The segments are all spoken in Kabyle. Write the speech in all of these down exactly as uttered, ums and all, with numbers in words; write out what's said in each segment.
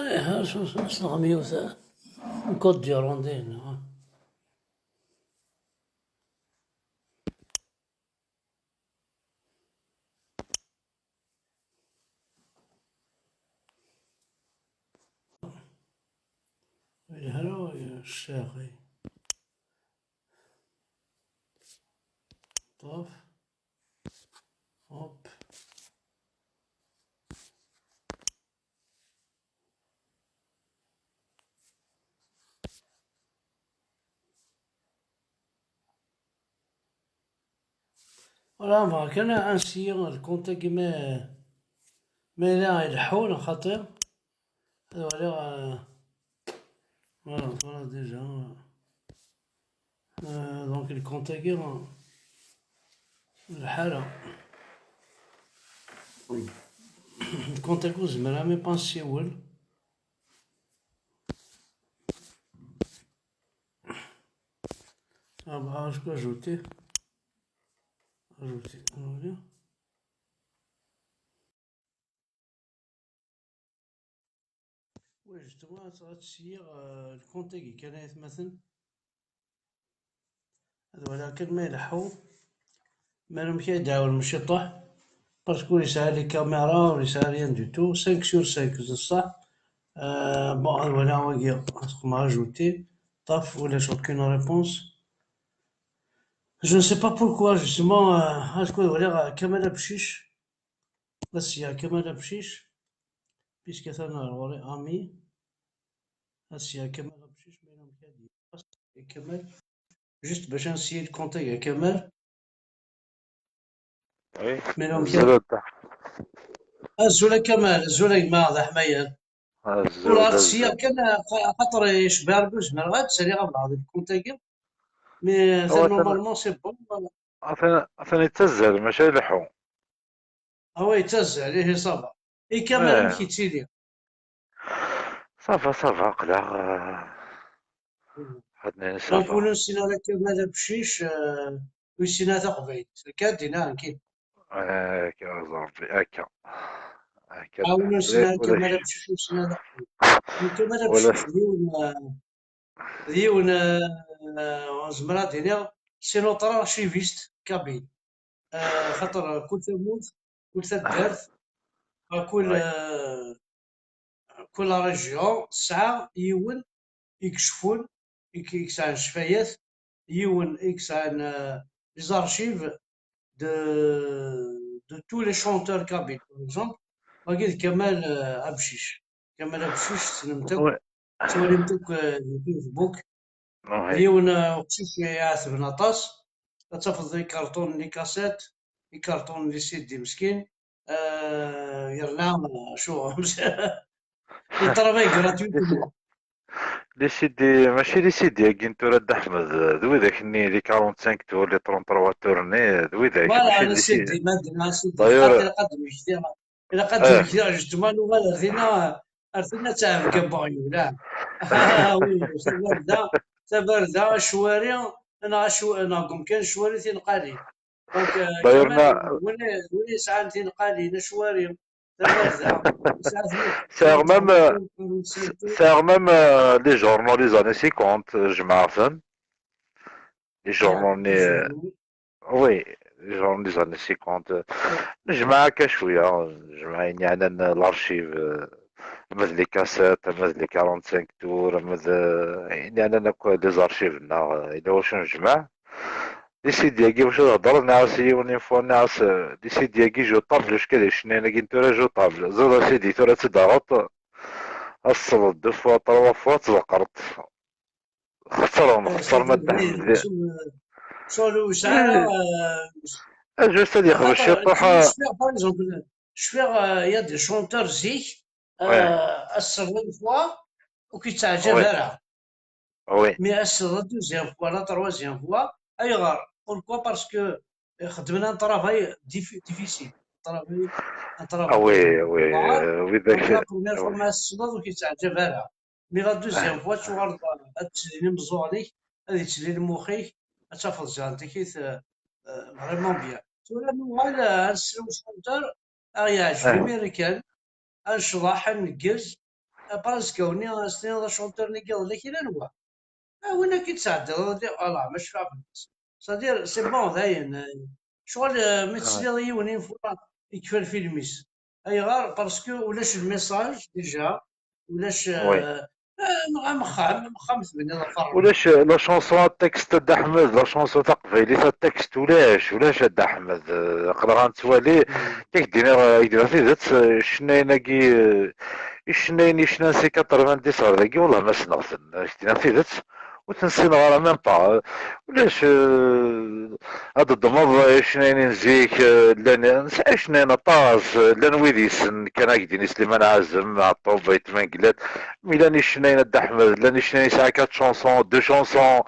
Ih, s-, s-, s-, neɣ yiwet, eh, une Côte du Rwanda, neɣ? Yelha, yelha, ccaɣi. Ṭṭef. Hop. Voilà, bɣiɣ kan ad nsiy lkunt-agi ma, ma yella ileḥḥu neɣ xaṭi. Ad waliɣ, euh, voilà, voilà déjà. Euh, donc, lkunt-agi, euh, lḥala. Lkunt-agi ur zmireɣ même pas ad nsiwel. Ah, bah, je peux ajouter. Ajouter. Voilà. Oui, justement, ad, ad ssiyeɣ, euh, lkunt-agi kan, ay atmaten. Ad waliɣ kan ma ileḥḥu. Ma amek ay d-ɛawnem ciṭuḥ. Parce que ur yesɛi les caméras, ur yesɛi rien du tout. Cinq sur cinq, c'est ça. Euh, bon, ad waliɣ wagi, ad xedmeɣ ajouter. Ṭṭef, ulac aucune réponse. Je ne sais pas pourquoi, justement, euh, ad waliɣ Kamal Abcic. Ad ssiyeɣ Kamal Abcic, puisque atan ɣer ɣur-i ami. Ad ssiyeɣ Kamal Abcic, ma yella amek ad d-yeqqes Kamal. Juste bac ad nsiy lkunt-agi a Kamal. Oui. Ma yella amek ad... Azul a Dda Ḥ-, azul a Kamal, azul a gma d aḥmayan. Azul, ur ɣer azul. Ssiyeɣ kan, xa-, xaṭer yecba Rebbi, ur zmireɣ ad ttaliɣ abɛaḍ lkunt-agi. Mais atan, normalement, c'est bon. Atan, atan yettazzal, maca ileḥḥu. Ah ouais, yettazzal, ihi ça va. Et Kamal, eh, amek yettili? Ça va, ça va, aql-aɣ, euh, mhm, ad nini ça va. Donc, ur nessin ara Kamal Abcic, euh, ur yessin ara taqbaylit. Akka ad d-iniɣ nekkini. Eh, akka, a Rebbi, akka. Akka. Ah, ur nessin ara Kamal Abcic, ur yessin ara taqbaylit. Kamal Abcic d yiwen, euh, d yiwen, euh, euh, zemreɣ ad d-iniɣ, c'est notre archiviste kabyle. Euh, xaṭer kul tamurt, kul taddart, kul, euh, kul la région tesɛa yiwen i icefun, i, i yesɛan ccfayat, yiwen i yesɛan, euh, les archives de, de tous les chanteurs kabyles, par exemple. Wagi d Kamal, euh, Abcic. Kamal Abcic, tessnem-t akk, tettwalim-t akk, euh, di Facebook. D yiwen, euh, uqcic iɛetben aṭas. Ad tafeḍ ikarṭunen, les cassettes, ikarṭunen, les C D meskin. Euh, yerna, euh, acu, il travaille gratuitement. Les C D, mačči les C D-agi n tura, Dda Ḥmed, d widak-nni, les quarante-cinq tours, les trente-trois tours-nni, d widak, voilà, mačči les C D. D'ailleurs, ilaq ad d-mmektiɣ, ilaq ad d-mmektiɣ, justement, nuɣal ar dinna, ar dinna ad tɛebg abeɣyul, ah. Oui, tabarda, tabarda, acwari, neɣ acu, neɣ deg umkan acwari tinqalin. Donc, euh, d'ailleurs, Kamal, na- d win, d win yesɛan tinqalin, acwari, tabarda, yesɛa... Sɛiɣ même, euh, sɛiɣ même, euh, les journaux les années cinquante, euh, jemɛeɣ-ten. Les journaux-nni, euh, oui, les journaux les années cinquante, euh, nejmeɛ akka cwiya, nejmeɛ ayen yeɛnan l'archive, euh, ama d les cassettes, ama d les quarante-cinq tours, ama d, euh, ayen yeɛnan akk les archives-nneɣ, euh, yella wacu nejmeɛ. Les C D-agi, wacu ad hedreɣ, nniɣ-as i yiwen une fois, nniɣ-as, euh, les C D-agi, jetable, jusqu'à d icennayen-agi n tura, jetable. Ẓid a C D, tura ad tt-id-taɣeḍ, ad tesleḍ deux fois, trois fois, ad tḍeqqreḍ. Xeṣren, xeṣren a Dda Ḥmed. Juste ad yexbec ciṭuḥ. Cfiɣ, par exemple, cfiɣ, euh, il y a des chanteurs zik, euh, ad tesleḍ une fois, ur k-yettaɛǧab ara. Oui. Mais ad tesleḍ deuxième fois, la troisième fois, ayɣer? Pourquoi? Parce que, euh, xedmen un travail diffi-, difficile. Un travail, un travail, ah oui, oui, euh, oui, donc, la première fois, ma ad tesleḍ, ur k-yettaɛǧab ara. Mais la deuxième fois, tuɣaleḍ ad d-ttilin imeẓẓuɣen-ik, ad yettilin lmux-ik, ad tafeḍ ziɣ tikit, euh, euh, vraiment bien. Tura nuɣal, euh, ad neslew s chanteur, ad ɣ-yeɛǧeb imir kan, ad necḍeḥ, ad nneggez, Presque-nni, as-tiniḍ achanteur-nni n yiḍ, la kra n wa. Ah, win akka i d-tesɛeddiḍ, di, ala, ma cfiɣ fell-as. C'est-à-dire, c'est bon, dayen. Ccɣel, euh, mi tesliḍ i yiwen une fois, yekfa lfilm-is. Ayɣer? Parce que ulac le message, déjà. Ulac, euh, euh, amexxam, amexxam tebniḍ ɣef ṛṛebbi. Ulac, euh, la chanson à texte a Dda Ḥmed, la chanson taqbaylit à texte ulac, ulac a Dda Ḥmed. Euh, aql-aɣ ad nettwali, ad k-d-iniɣ, euh, ad k-d-iniɣ tidet, euh, icennayen-agi, euh, icennayen yecnan si quatre-vingt-dix ɣer dagi, wellah ma ssneɣ-ten, ad k-d-iniɣ tidet, ur ten-ssineɣ ara même pas. Ulac, euh, ad d-ddmeḍ icennayen n zik, euh, llan, nesɛa icennayen aṭas, euh, llan wid yessen kan, ad k-d-ini Sliman Ɛazem, Ɛeṭṭub, Ayt Mengellat, mi llan icennayen a Dda Ḥmed, llan icennayen yesɛa quatre chansons, deux chansons,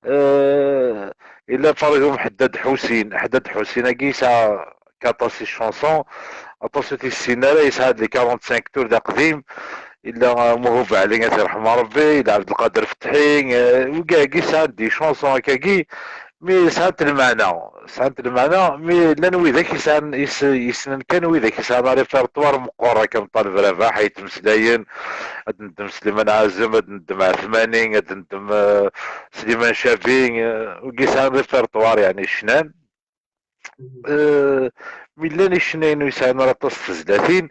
euh, illa par exemple Ḥeddad Ḥusin, Ḥeddad Ḥusin-agi yesɛa aṭas i chanson, aṭas ur t-yessin ara, yesɛa-d les quarante-cinq tours d aqdim, illa, uh, Muhub Ɛli, ad t-yerḥem Rebbi, illa Ɛebdelqader Fetḥi, uh, wigi-agi sɛan des chansons akkagi, mi sɛant lmeɛna, sɛant lmeɛna, mi llan widak yesɛan, yes-, yessnen kan widak yesɛan répertoire meqqer, akka am Ṭaleb Rabaḥ, ay yettmeslayen, ad neddem Sliman Ɛazem, ad neddem Ɛetmani, ad neddem, uh, Sliman Cabi, uh, wigi sɛan répertoire, yeɛni ccnan. Eh, mi llan icennayen ur yesɛan ara aṭas n tezlatin,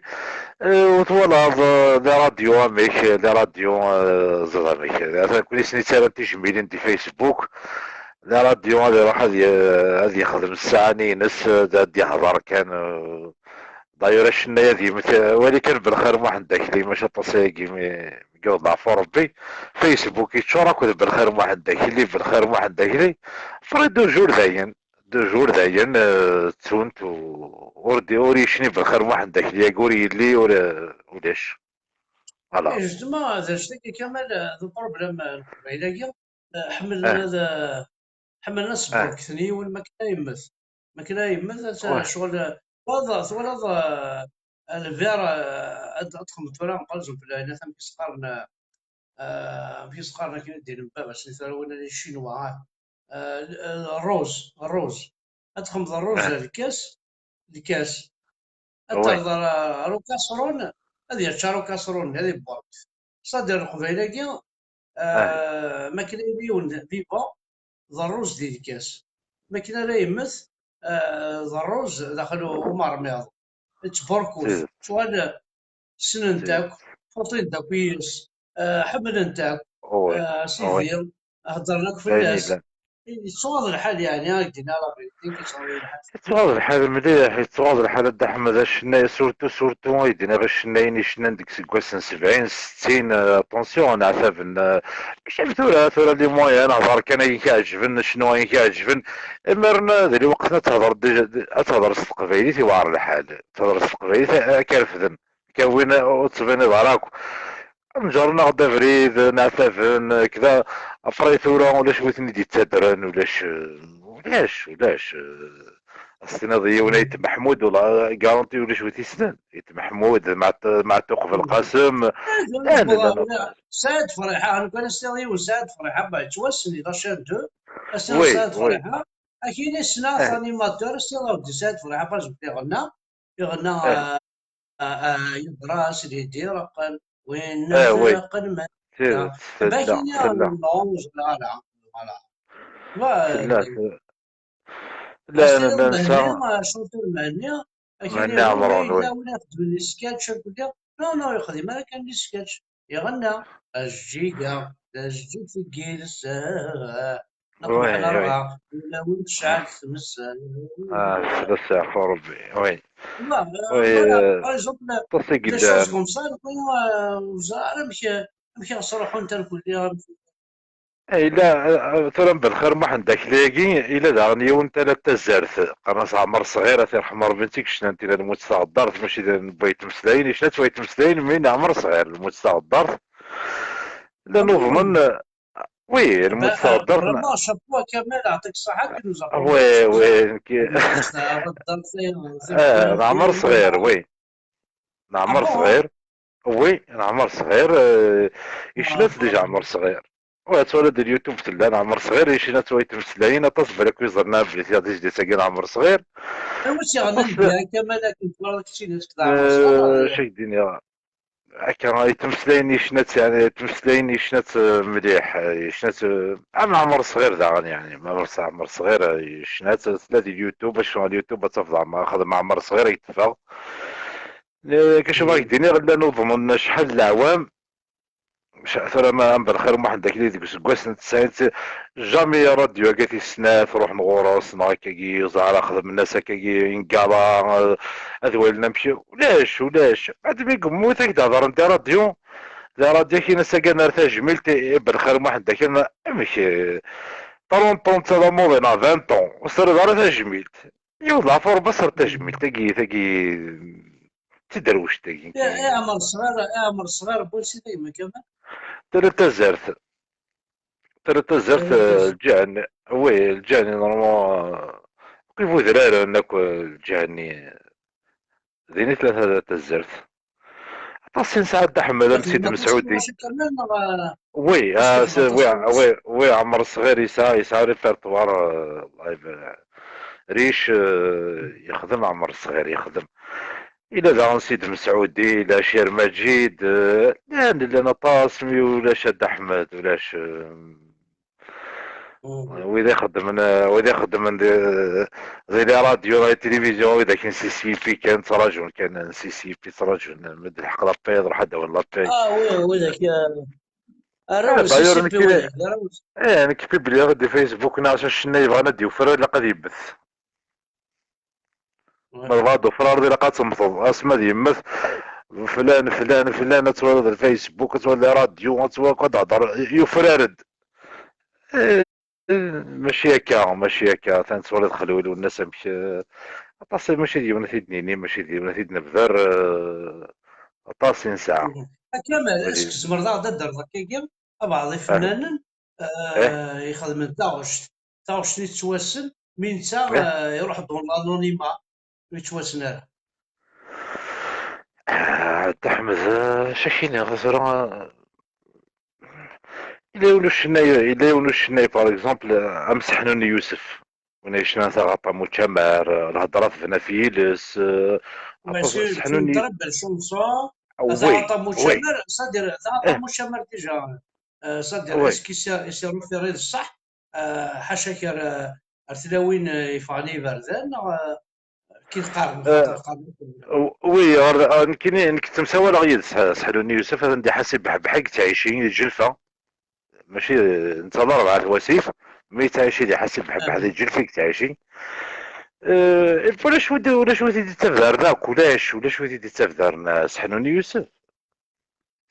eh, ur twalaḍ, eh, les radios amek, eh, les radios, eh, ẓid amek. Atan kul ass-nni ttarran tijmilin di Facebook. Les radios ad iruḥ ad y-, ad yexdem ssaɛa-nni-ines, eh, ad d-yehḍer kan, eh, d'ailleurs acennay ad yemmet, eh, wali kan Belxir Muḥend Akli, maca aṭas ayagi mi, mi yewweḍ leɛfu Rebbi. Facebook yeččur akk d Belxir Muḥend Akli, Belxir Muḥend Akli. Après deux jours dayen. Deux jours dayen, euh, ttun-t u-, ur d-, ur yecni Belxir Muḥend Akli-agi, ur yelli, ur, ulac. Voilà. Eh, justement, d acu-agi Kamal, eh, d uproblème, eh, n Leqbayel-agi. Eh, ḥemmlen ad, eh, ḥemmlen ad sburkten yiwen, ma kan yemmet. Ma kan yemmet, ad, ccɣel, eh, twalaḍ, twalaḍ, eh, lbir, eh, ad, ad txedmeḍ tura, par exemple, ayen amek i s-qqaren, eh, eh, amek i s-qqaren akken i d-inin baba-s, tura win-a les Chinois, eh, eh, rose, rose. Ad txedmeḍ rose ar lkas, lkas. Ad terreḍ ar, ar ukaṣrun, ad yeččar ukaṣrun, ad iburek. C'est-à-dire Leqbayel-agi, eh, ma kan yella yiwen vivant, d rruz di lkas. Ma kan ara yemmet, eh, d rruz daxel u-, umermiḍ. Yettburkut. Ccɣel, ssnen-t akk, fuṭin-d akk yis, eh, ḥemmlen-t akk, eh, sidi, heddren akk fell-as. Yettɣaḍ lḥal, yeɛni, ad k-d-iniɣ la vérité, yettɣaḍ lḥal. Yettɣaḍ lḥal mliḥ, yettɣaḍ lḥal a Dda Ḥmed, acennay, surtout, surtout, ay d-iniɣ icennayen yecnan deg iseggasen sebɛin, settin, eh, attention, neɛtaben, eh, mačči am tura, tura les moyens, hḍer kan ayen k-iɛeǧben, cnu ayen k-iɛeǧben. Imiren, eh, d lweqt ad tehḍer déjà, ad tehḍer s teqbaylit, yewɛer lḥal. Tehḍer s teqbaylit, a-, ad k-refden. Akka win ur tettbiniḍ ara akk. Nǧer-aɣ-d abrid, neɛtaben, kda. Après tura ulac wi ten-id-yettadren, ulac, ulac, ulac. Ad s-tiniḍ i yiwen Ayt Meḥmud, wala garanti ulac wi t-yessnen. Ayt Meḥmud, Meɛt-, Meɛtuq Belqasem. Llan, llan aṭas. Saɛid Friḥa, nekkni ad s-tiniḍ i yiwen Saɛid Friḥa, bah, yettwassen, il a chaîne deux. Ad s-tiniḍ Saɛid Friḥa. Akin i ssneɣ animateur, ad s-tiniḍ Saɛid Friḥa, par exemple, iɣenna, iɣenna, eh, eh, eh, yeḍra-as Lidi Reqqen, win, eh, oui, Reqqen ma. Tidet, tella, tella. Voilà. Tella, tella. La, la, la, Mhenni, chanteur Mhenni, Mhenni Ɛemrun, oui. Yella win ixeddmen les sketchs, akk. Non, non, yexdim ara kan les sketchs. Yeɣenna, ajeǧǧig-a, d ajeǧǧig deg yiles, ah, ah, ah. Neqbeḥ nerɣa, ula win tecɛel tmes, ah. Ah, s-, s-, s-, Rebbi, oui. Oui, voilà, euh, par exemple, des choses comme ça, nekkni, euh, ur ẓriɣ ara amek, amek i ɣ-sruḥun tarkulli, amek. Eh, yella, eh, tura mebla lxir Muḥend Akli-agi, yella daɣen yiwen tala n tazzart, qqaren-as Ɛmer Ṣɣir, ad t-yerḥem Rebbi, n tigecnant, yella lmut taɣeddart, mačči d n Wayt Meslayen, yecna-tt Wayt Meslayen, mi n Ɛmer Ṣɣir, lmut taɣeddart. Llan uḍnen, oui, lmut taɣeddart. Vraiment, chapeau à Kamal, يعطيك الصحة, qui nous a promis. Oui, oui, nekk. Eh, d Ɛmer Ṣɣir, oui. N Ɛmer Ṣɣir. Oui, n Ɛmer Ṣɣir, euh, yecna-tt déjà Ɛmer Ṣɣir. Wa, ad twaliḍ di YouTube tella, n Ɛmer Ṣɣir, yecna-tt Wayt Meslayen, aṭas n balak ur yeẓrin ara belli tiɣ-, tizlit-agi n Ɛmer Ṣɣir. Awi-tt yeɣnan aṭas, bla Kamal akken twalaḍ keččini, d Ɛmer Ṣɣir, eh, acu ak-d-iniɣ? Akka, yettmeslayen yecna-tt, yeɛni, yettmeslayen yecna-tt, eh, mliḥ, eh, yecna-tt, eh, am Ɛmer Ṣɣir daɣen, yeɛni, ma Ɛmer Ṣ-, Ɛmer Ṣɣir, eh, yecna-tt, tella di YouTube, acku di YouTube ad tafeḍ Ɛmer, xdem Ɛmer Ṣɣir i yeffeɣ. Eh, kacu ma ak-d-iniɣ, llan uḍnen acḥal n leɛwam, ca-, tura ma, am Belxir Muḥend akli deg useggas n tesɛin, jamais rradyu-agi tis snat ruḥen ɣur-s, neɣ akkagi, ẓer, xedmen-as akkagi ingala, eh, ad walin amek, ulac, ulac. Baɛd mi yemmut, ad k-d-hedren di rradyu, di rradyu, ad k-inin asagan ar tajmilt i, i Belxir Muḥend, akken, amek, eh, trente ans d tamuḍi neɣ vingt ans, ur s-terriḍ ara tajmilt. Yiwet leɛfur, bas ar tajmilt, tagi, tagi, d tiderwect-agi. Iɛmer ṣɣir, iɛmer ṣɣir, n wansi tagma Kamal? Tala tazart. Tala tazart, eh, lǧiha-nni. Oui, lǧiha-nni, normalement, eh, akk ibudraren, akk, eh, lǧiha-nni. Din i tella tala tazart. Aṭas i nesɛa Dda Ḥmed, am Sidi Mesɛudi. Oui, ah, oui, oui, Ɛmer Ṣɣir yesɛa, yesɛa répertoire, euh, live, euh, riche, euh, yexdem Ɛmer Ṣɣir, yexdem. Ila daɣen Sidi Mesɛudi, ila Cir Maǧid, euh, llan, llan aṭas, mi ulac Dda Ḥmed, ulac, euh, wid ixeddmen, euh, wid ixeddmen di, di les radios, di la télévision, wid akken C C I P kan, ttraǧun kan, C C I P ttraǧun, ma d lḥeq la paix, ruḥ ad d-awin la paix. Ah, oui, oui, dak, euh, arraw n d'ailleurs, C C I P, nekk, oui, arraw n eh, nekk publiyeɣ di Facebook, neɣ acu, cenna yebɣan ad d-yufrar, ilaq ad yemmet. Ma tebɣa ad d-ufrar, ilaq ad temmteḍ. Asma ad yemmet, flan, flan, flan, ad twaliḍ Facebook, ad twaliḍ radio, ad twaliḍ, ad d-hder, yufrar-d. Eh, mačči akka, mačči akka. Atan twaliḍ Xelwi Lwennas amek, eh, aṭas, mačči d yiwen ad t-id-nini, mačči d yiwen ad t-id-nebder, eh, aṭas i nesɛa. A Kamal, est-ce que tzemreḍ ad d-terreḍ akkagi abeɛḍ ifennanen, eh, ixedmen taɣect, taɣect-nni tettwassen, mi netta, eh, iruḥ dans l'anonymat, ur yettwassen ara. Ah, Dda Ḥmed, eh, acu ak-iniɣ tura, eh, yella yiwen ucennay, yella yiwen ucennay, par exemple, eh, am Seḥnun Yusef, win yecnan Taɣaṭ am ucamar, eh, lhedra tebna ɣef yiles, eh, aṭas, Seḥnun Yusef. Très belle chanson, ah, oui, Taɣaṭ am ucamar, c'est-à-dire, Taɣaṭ am ucamar déjà, eh, c'est-à-dire, est-ce qu'il s'est, il s'est référé d ṣṣeḥ, eh, ḥaca-k ar, ar tlawin, eh, yeffɣen i yiberdan, neɣ, eh, Ki qqaren, eh, xaṭer qqaren. Oui, ɣer, eh, nekkini, nekk ttemsawaleɣ yid-s, eh, Seḥluni Yusef, atan di Ḥasi Beḥbeḥ i yettɛici, di Ǧelfa. Mačči, eh, netta d arebɛa n wasif, mi yettɛici di Ḥasi Beḥbeḥ, di Ǧelfa i yettɛici. Eh, ulac wid, ulac wid i d-ittabdaren akk, ulac, ulac wid i d-ittabdaren, eh, Seḥluni Yusef.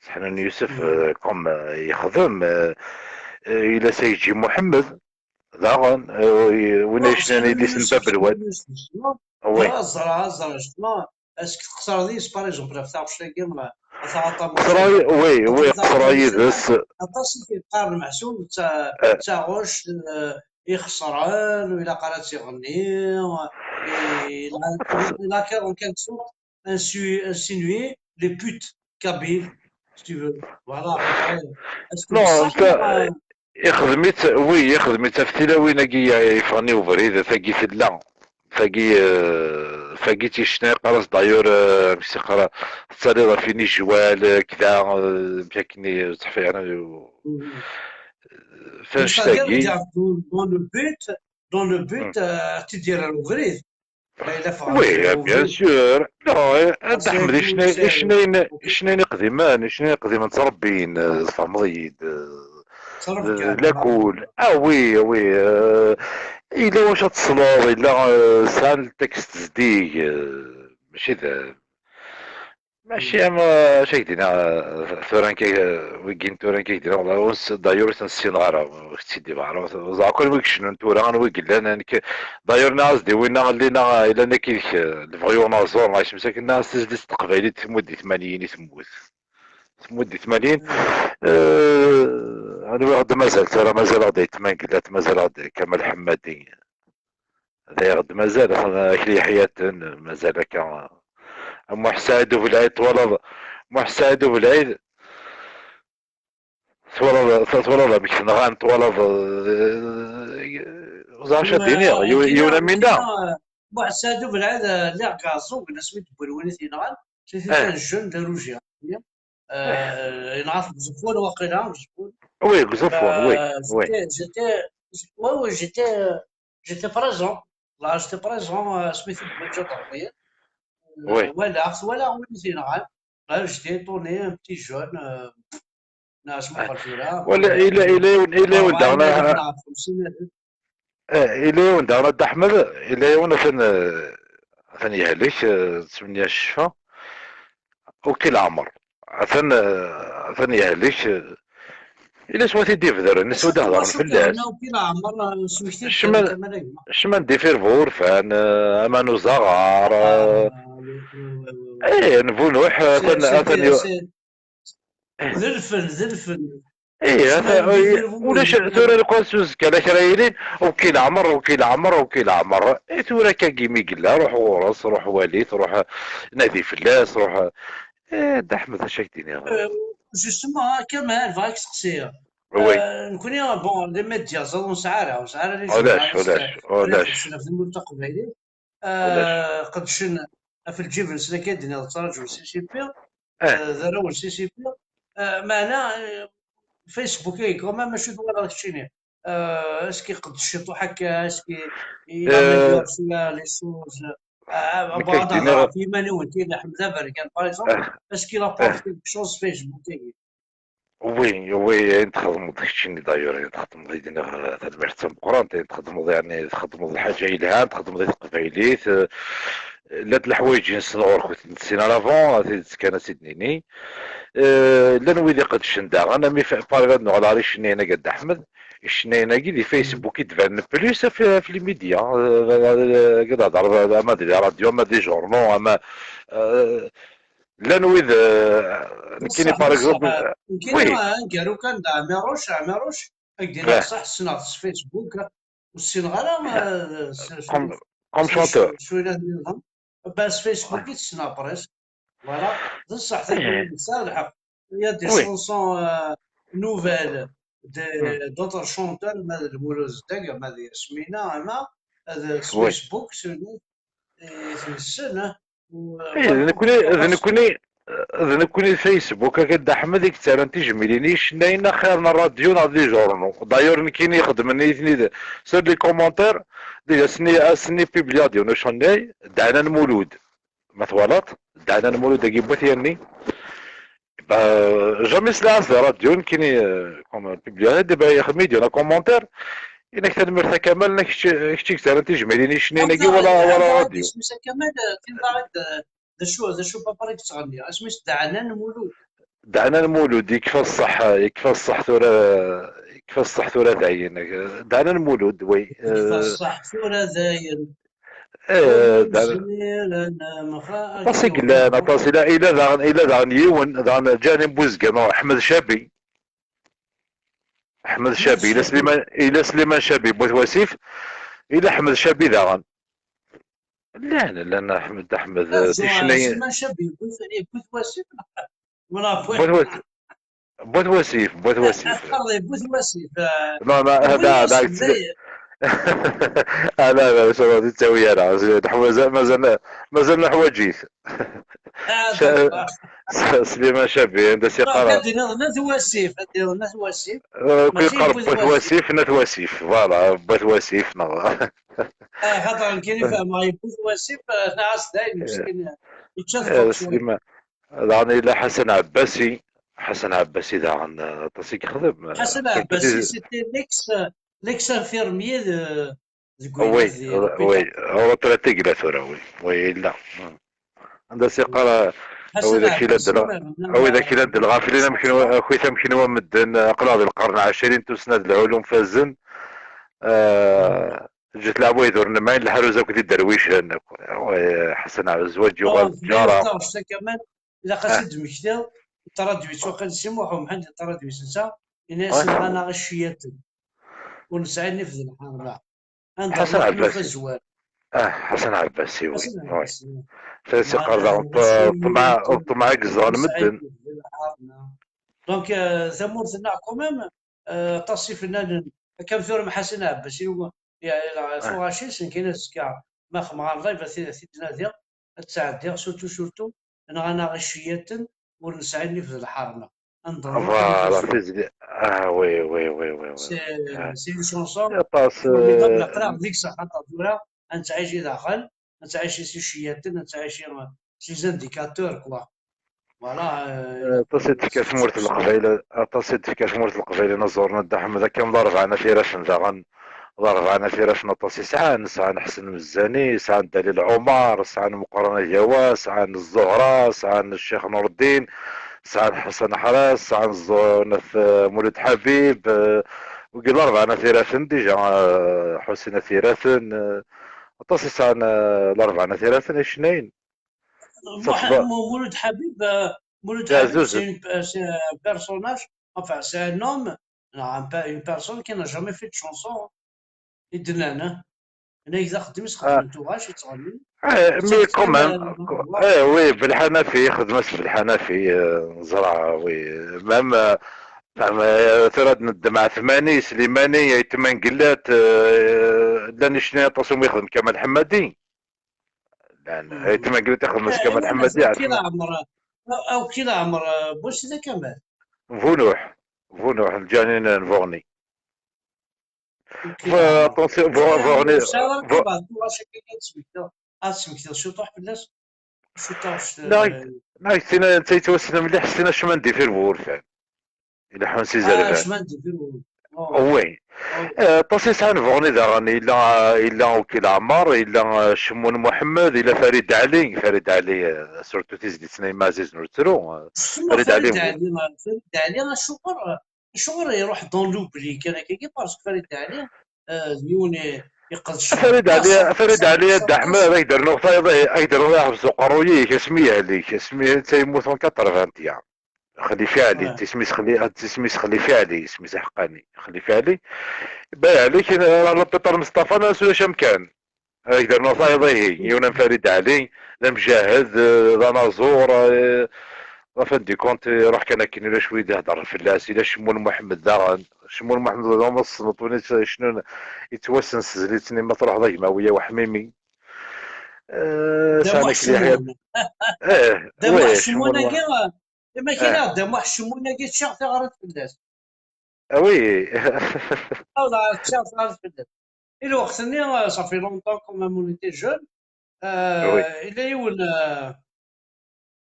Seḥnun Yusef, euh, comme, euh, yexdem, euh, euh, yella Sayid Ǧi Muḥemmed, daɣen, euh, win ay yecnan yelli-s n Bab Lwad. Oui. Ẓra, ẓra, ẓra, est-ce que tqeṣṣreḍ yid-s, par exemple, ɣef taɣect-agi, a Taɣaṭ am ucamar? Oui, oui, qeṣṣreɣ yid-s. Aṭas i t-yeqqaren meḥsub d ta-, d taɣect, euh, ixeṣren, ur ilaq ara ad tt-iɣenni, et il a, il a en quelque sorte insu-, insinué les putes kabyles, si tu veux. Voilà, à peu près. Est-ce que... Non, c'est ça, ixdem-itt, oui, ixdem-itt ɣef tilawin-agi yeffɣen i ubrid, tagi tella. Tagi, euh, tagi ticna, yeqqar-as d'ailleurs, euh, amek s-yeqqar, tettaliḍ ɣef inijwal, euh, kda, euh, amek akken i teḥfa, yeɛni, euh, fannect-agi. Dans, dans le but, dans le but, euh, ad t-id-yerr ɣer ubrid. Oui, bien sûr. Non, eh, Dda Ḥmed, icnayen, icnayen, icnayen iqdimen, icnayen iqdimen ttrebbin, eh, tfehmeḍ-iyi-d, eh, lakul. Ah oui, oui, eh, yella wacu ad tesleḍ, yella, eh, sɛan ltekst zeddig, eh, mačči d, mačči am, eh, acu ak-d-iniɣ, eh, tura nekk, eh, wigi n tura nekk ak-d-iniɣ, d'ailleurs ur ten-ssineɣ ara, ur tt-id-ibaɛer, ur ẓer akk anwa i icennun tura, anwa i yellan, anek, d'ailleurs nniɣ-as-d i winna, llina, yella nekk yid-k, eh, lebɣi unaẓur, neɣ isem-is akken, nniɣ-as tizlit s teqbaylit temmut di tmanyin i temmut. Temmut di tmanyin. Eh, anwa i ɣ-d-mazal tura, mazal-aɣ-d Ayt Mengellat, mazal-aɣ-d Kamal Ḥemmadi. D ay ɣ-d-mazal, Akli Yeḥyaten, mazal akka. Muḥ Saɛid Ubelɛid, twalaḍ, Muḥ Saɛid Ubelɛid, twalaḍ, twalaḍ amek t-nɣan, twalaḍ, eh, ẓer acu ad d-iniɣ, yiwen am winna. Muḥ Saɛid Ubelɛid, eh, lliɣ deg Ɛeẓẓug, asmi d-wwin win i t-yenɣan, c'était un jeune de Rougier. Euh, yenɣa-t deg Uẓeffun waqila, deg Uẓeffun. Oui, deg Uẓeffun, oui, oui. J'étais, j'étais, ouais, ouais, j'étais, j'étais présent. Là, j'étais présent, euh, asmi t-id-wwin ǧadarmiya. Oui. Walaɣ-t, walaɣ win i t-yenɣan. Là, j'étais étonné, un petit jeune, euh, neɣ asmuqel tura. Wala, ila, ila yiwen, ila yiwen daɣen, Ṛebɛin alef neɣ xemsin alef. Eh, ila yiwen daɣen, a Dda Ḥmed, ila yiwen atan, eh, atan yehlek, eh, nettmenni-as ccfa. Uki leɛmer. Atan, eh, atan yehlek, eh, ila s wat i d-ibedren, s wat i d-hedren fell-as. Cman d ifir bu urfan, eh, aman uzaɣar, eh, eh, n bu nuḥ, atan, atan, D lfen, d lfen. Ih, ulac tura lqas uzekka la kra yilin, uki leɛmer, uki leɛmer, uki leɛmer. I tura akka gimi yella, ruḥ ɣur-s, ruḥ wali-t, ruḥ nadi fell-as, ruḥ. Eh, Dda Ḥmed, acu ak-d-iniɣ? Justement, Kamal, bɣiɣ ad k-seqsiɣ. Oui. Nekkni, bon, les médias, ur nesɛi ara, ur nesɛi ara les Ulac, ulac, ulac. Ɣef taqbaylit. Qedcen ɣef lǧib-nsen akka i d-tenniḍ, ttraǧun C C P, d arraw n C C P. Meɛna, Facebook-agi, quand même, acu twalaḍ keččini? Est-ce que iqeddec ciṭuḥ akka? Est-ce que il améliore les choses? Bɣiɣ ad d-hḍeṛ ɣef yiman-iw nekkini, Ḥmed Aberkan, par exemple, est-ce qu'il apporte quelque chose Facebook-agi? Oui, oui, ayen txedmeḍ keččini d'ailleurs, ayen txedmeḍ i d-nniɣ, tanemmirt d tameqqrant, ayen txedmeḍ, yeɛni txedmeḍ lḥaǧa yelhan, txedmeḍ i teqbaylit, eh, llant leḥwayeǧ i nessen ɣur-k ur t-nessin ara avant, tidet kan ad tt-id-nini. Eh, llan wid iqeddcen daɣen, am if-, par exemple, nuɣal ɣer icennayen-agi a Dda Ḥmed, icennayen-agi di Facebook i d-banen plus af, af les médias, eh, agi ad hedreɣ ama di les radios, ama di les journaux, ama, eh, Llan wid, eh, nekkini, par exemple, nekkini, angaru kan d Ɛmiruc, Ɛmiruc, ad k-d-iniɣ ṣṣeḥ, ssneɣ-t s Facebook, ur ssineɣ ara, eh, comme chanteur. Ba, s Facebook i t-ssneɣ presque. Voilà, d ṣṣeḥ, tesɛiḍ lḥeqq. Il y a des chansons, euh, nouvelles, d'autres chanteurs, ma d Lmulud Zeddag, ma d Yasmina, ama, s Facebook, s, i t-nessen, eh. Eh, d nekkni, d nekkni, d nekkni Facebook akka Dda Ḥmed i yettarran tijmilin i icennayen axir n ṛṛadyu neɣ di journaux. D'ailleurs, nekkini ixeddmen nitni sur les commentaires, déjà ass-nni, ass-nni publiɣ-d yiwen ucennay, Dɛnan Mulud. Ma twalaḍ, Dɛnan Mulud-agi n Wat Yanni. Jamais sliɣ-as di ṛṛadyu, nekkini, euh, comme publiɣ-d, ixdem-iyi-d yiwen commentaire. Yenna-k tanemmirt a Kamal, kečč, kečč i yettarran tijmilin i icennayen-agi wala, wala ṛṛadyu. Isem-is a Kamal, eh, d acu, d acu papa i yettɣenni? Isem-is Dɛnan Mulud. Dɛnan Mulud, yekfa ṣṣeḥ, yekfa ṣṣeḥ tura, yekfa ṣṣeḥ tura dayen. Dɛnan Mulud, oui. Yekfa ṣṣeḥ tura dayen. Aṭas i yellan, aṭas, ila, ila daɣen, ila daɣen yiwen, daɣen Ǧanin Buzgan, Ḥmed Cabi. Ḥmed Cabi, ila Sliman, ila Sliman Cabi, bu At Wasif, ila Ḥmed Cabi daɣen. Llan, llan Ḥmed, Ḥmed, ticennayin. Sliman Cabi, bu At Wasif. Bu At Wasif, bu At Wasif. Non, non, da, da, ah, la, la, ça va, ur ttawi ara. Mazal, mazal, mazal neḥwaǧ-it. Sliman Cabi, anda s-yeqqar. Ad d-iniḍ n At Wasif, ad d-iniḍ n At Wasif. Kul yeqqar bu At Wasif, n At Wasif, voilà, bu At Wasif, neɣ. Xaṭer nekkini fehmeɣ bu At Wasif, nniɣ-as dayen, meskin, yečča-t. Daɣen yella Ḥasan Ɛebbasi, Ḥasan Ɛebbasi daɣen, eh, aṭas i yexdem. Ḥasan Ɛebbasi, c'était l'ex, l'ex-infirmier de, deg, oui, oui, retraité yella tura, oui, oui, yella. Anda s-yeqqar, a widak ilan d lɣafilin, akit am kenwi a medden, aql-aɣ di lqern ɛecrin, tussna d lɛulum fazen. Eh, ǧǧet leɛwayed ur nemɛin, lḥal ur akk d iderwicen akk. Ḥasan Ɛebbasi, zzwaǧ yuɣal d ǧara. Ilaq ad s-id-temmektiḍ, ṭṭrad yettwaqqen Si Muḥ Umḥend, ṭṭrad yessensa, ini-as nɣan-aɣ icciyaten. Ur nesɛi nnif d lḥerma. Anda Ḥasan Ɛebbasi. Ah, Ḥasan Ɛebbasi, oui. Tasi qqar daɣen ṭṭmeɛ, ṭṭmeɛ i yezdeɣen medden. Donc, euh, tamurt-nneɣ quand même, euh, aṭas ifennanen, akka am tura Ḥasan Ɛebbasi, tuɣac-is, nekkini azekka ma xemɣar live ad t-id-nadiɣ, ad ttɛeddiɣ, surtout, surtout, nɣan-aɣ icciyaten, ur nesɛi nnif d lḥerma. Ad neḍru akken i voilà, tizli. Ah, oui, oui, oui, oui, oui. C'est, c'est une chanson formidable, aql-aɣ deg-s, axaṭer tura ad nettɛic i daxel, ad nettɛic s iceyyaten, ad nettɛic s les indicateurs, quoi. Voilà. Aṭas i d-tefka tmurt n Leqbayel, aṭas i d-tefka tmurt n Leqbayel inaẓuren a Dda Ḥmed, akka am Larebɛa n At Iraten daɣen. Larebɛa n At Iraten aṭas i sɛan, sɛan Ḥsen Mezzani, sɛan Dalil Ɛumar, sɛan Meqqran Agawa, sɛan Ẓuhra, sɛan Ccix Nureddin, sɛan Ḥsen Ḥras, sɛan Ẓu-, n At, eh, Mulud Ḥabib, eh, wigi Larebɛa n At Iraten, déjà, eh, Ḥusin At Iraten, eh, aṭas i sɛan, eh, Larebɛa n At Iraten, icennayen. Mulud Ḥabib, euh, Mulud Ḥabib, c'est une, euh, c'est un personnage, enfin, c'est un homme, non, un pe-, une personne qui n'a jamais fait de chanson, hein. I d-nnan, hein. Anagi d axeddim i s-xedmen tuɣac, yettɣenni. Eh, mais quand même, eh, oui, Belḥanafi, ixdem-as Belḥanafi, eh, neẓra, oui. Même, eh, même, eh, tura ad neddem Ɛetmani, Slimani, Ayt Mengellat, eh, llan icennayen aṭas umi yexdem Kamal Ḥemmadi. Llan, ay tmagrit ixdem-as Kamal Ḥemmadi. Awkil Ɛmer, awkil Ɛmer, eh, bu sida Kamal. Bunuḥ, Bunuḥ, Lǧanin n Buɣni. Buɣni, ad tesmektiḍ, ad tesmektiḍ ciṭuḥ fell-as. Ciṭuḥ. Neɣ, neɣ tina, netta yettwassen mliḥ s tina cman difir bu wurfan. Ileḥḥun s izerfan. Oui. Eh, aṭas i sɛan Buɣni daɣen, yella, yella Ukil Ɛmer, yella, eh, Cemmun Muḥemmed, yella Farid Ɛli. Farid Ɛli, eh, surtout tizlit-nni n Ɛzizen ur ttru, eh, Farid Ɛli. Farid Ɛli, Farid Ɛli, acuɣer, acuɣer iruḥ dans l'oubli kan akka, parce que Farid Ɛli, eh, d yiwen i, iqedcen. Farid Ɛli, Farid Ɛli, a Dda Ḥmed, ad ak-d-rnuɣ tayeḍ, ad ak-d-rnuɣ aḥbes uqerruy-ik, asmi yehlik, asmi netta yemmut en quatre-vingt-un. Xlifi Ɛli, d isem-is Xli-, d isem-is Xlifi Ɛli, isem-is aḥeqqani, Xlifi Ɛli. Bayeɛ Ɛli, kien, eh, l'hôpital Mustafa, ma ulac amkan. Ad ak-d-rnuɣ tayeḍ ihi, yiwen am Farid Ɛli, d amjahed, eh, d anaẓur, eh, en fin de compte, iruḥ kan akken, ulac wid iheddren fell-as, ila Cemmun Muḥemmed daɣen. Cemmun Muḥemmed d amassenṭ win yettcennun, yettwassen s tezlit-nni ma truḥeḍ a gma wiya uḥmimi. Eh, sɛan akk Cemmun. Eh, Cemmun-agi, Dama kien Dda Muḥ Cemmun-agi, ččiɣ tiɣrit fell-as. Ah oui. Ah, la, ččiɣ tiɣrit fell-as. I lweqt-nni, euh, ça fait longtemps quand même, on était jeunes. Euh, yella yiwen, euh,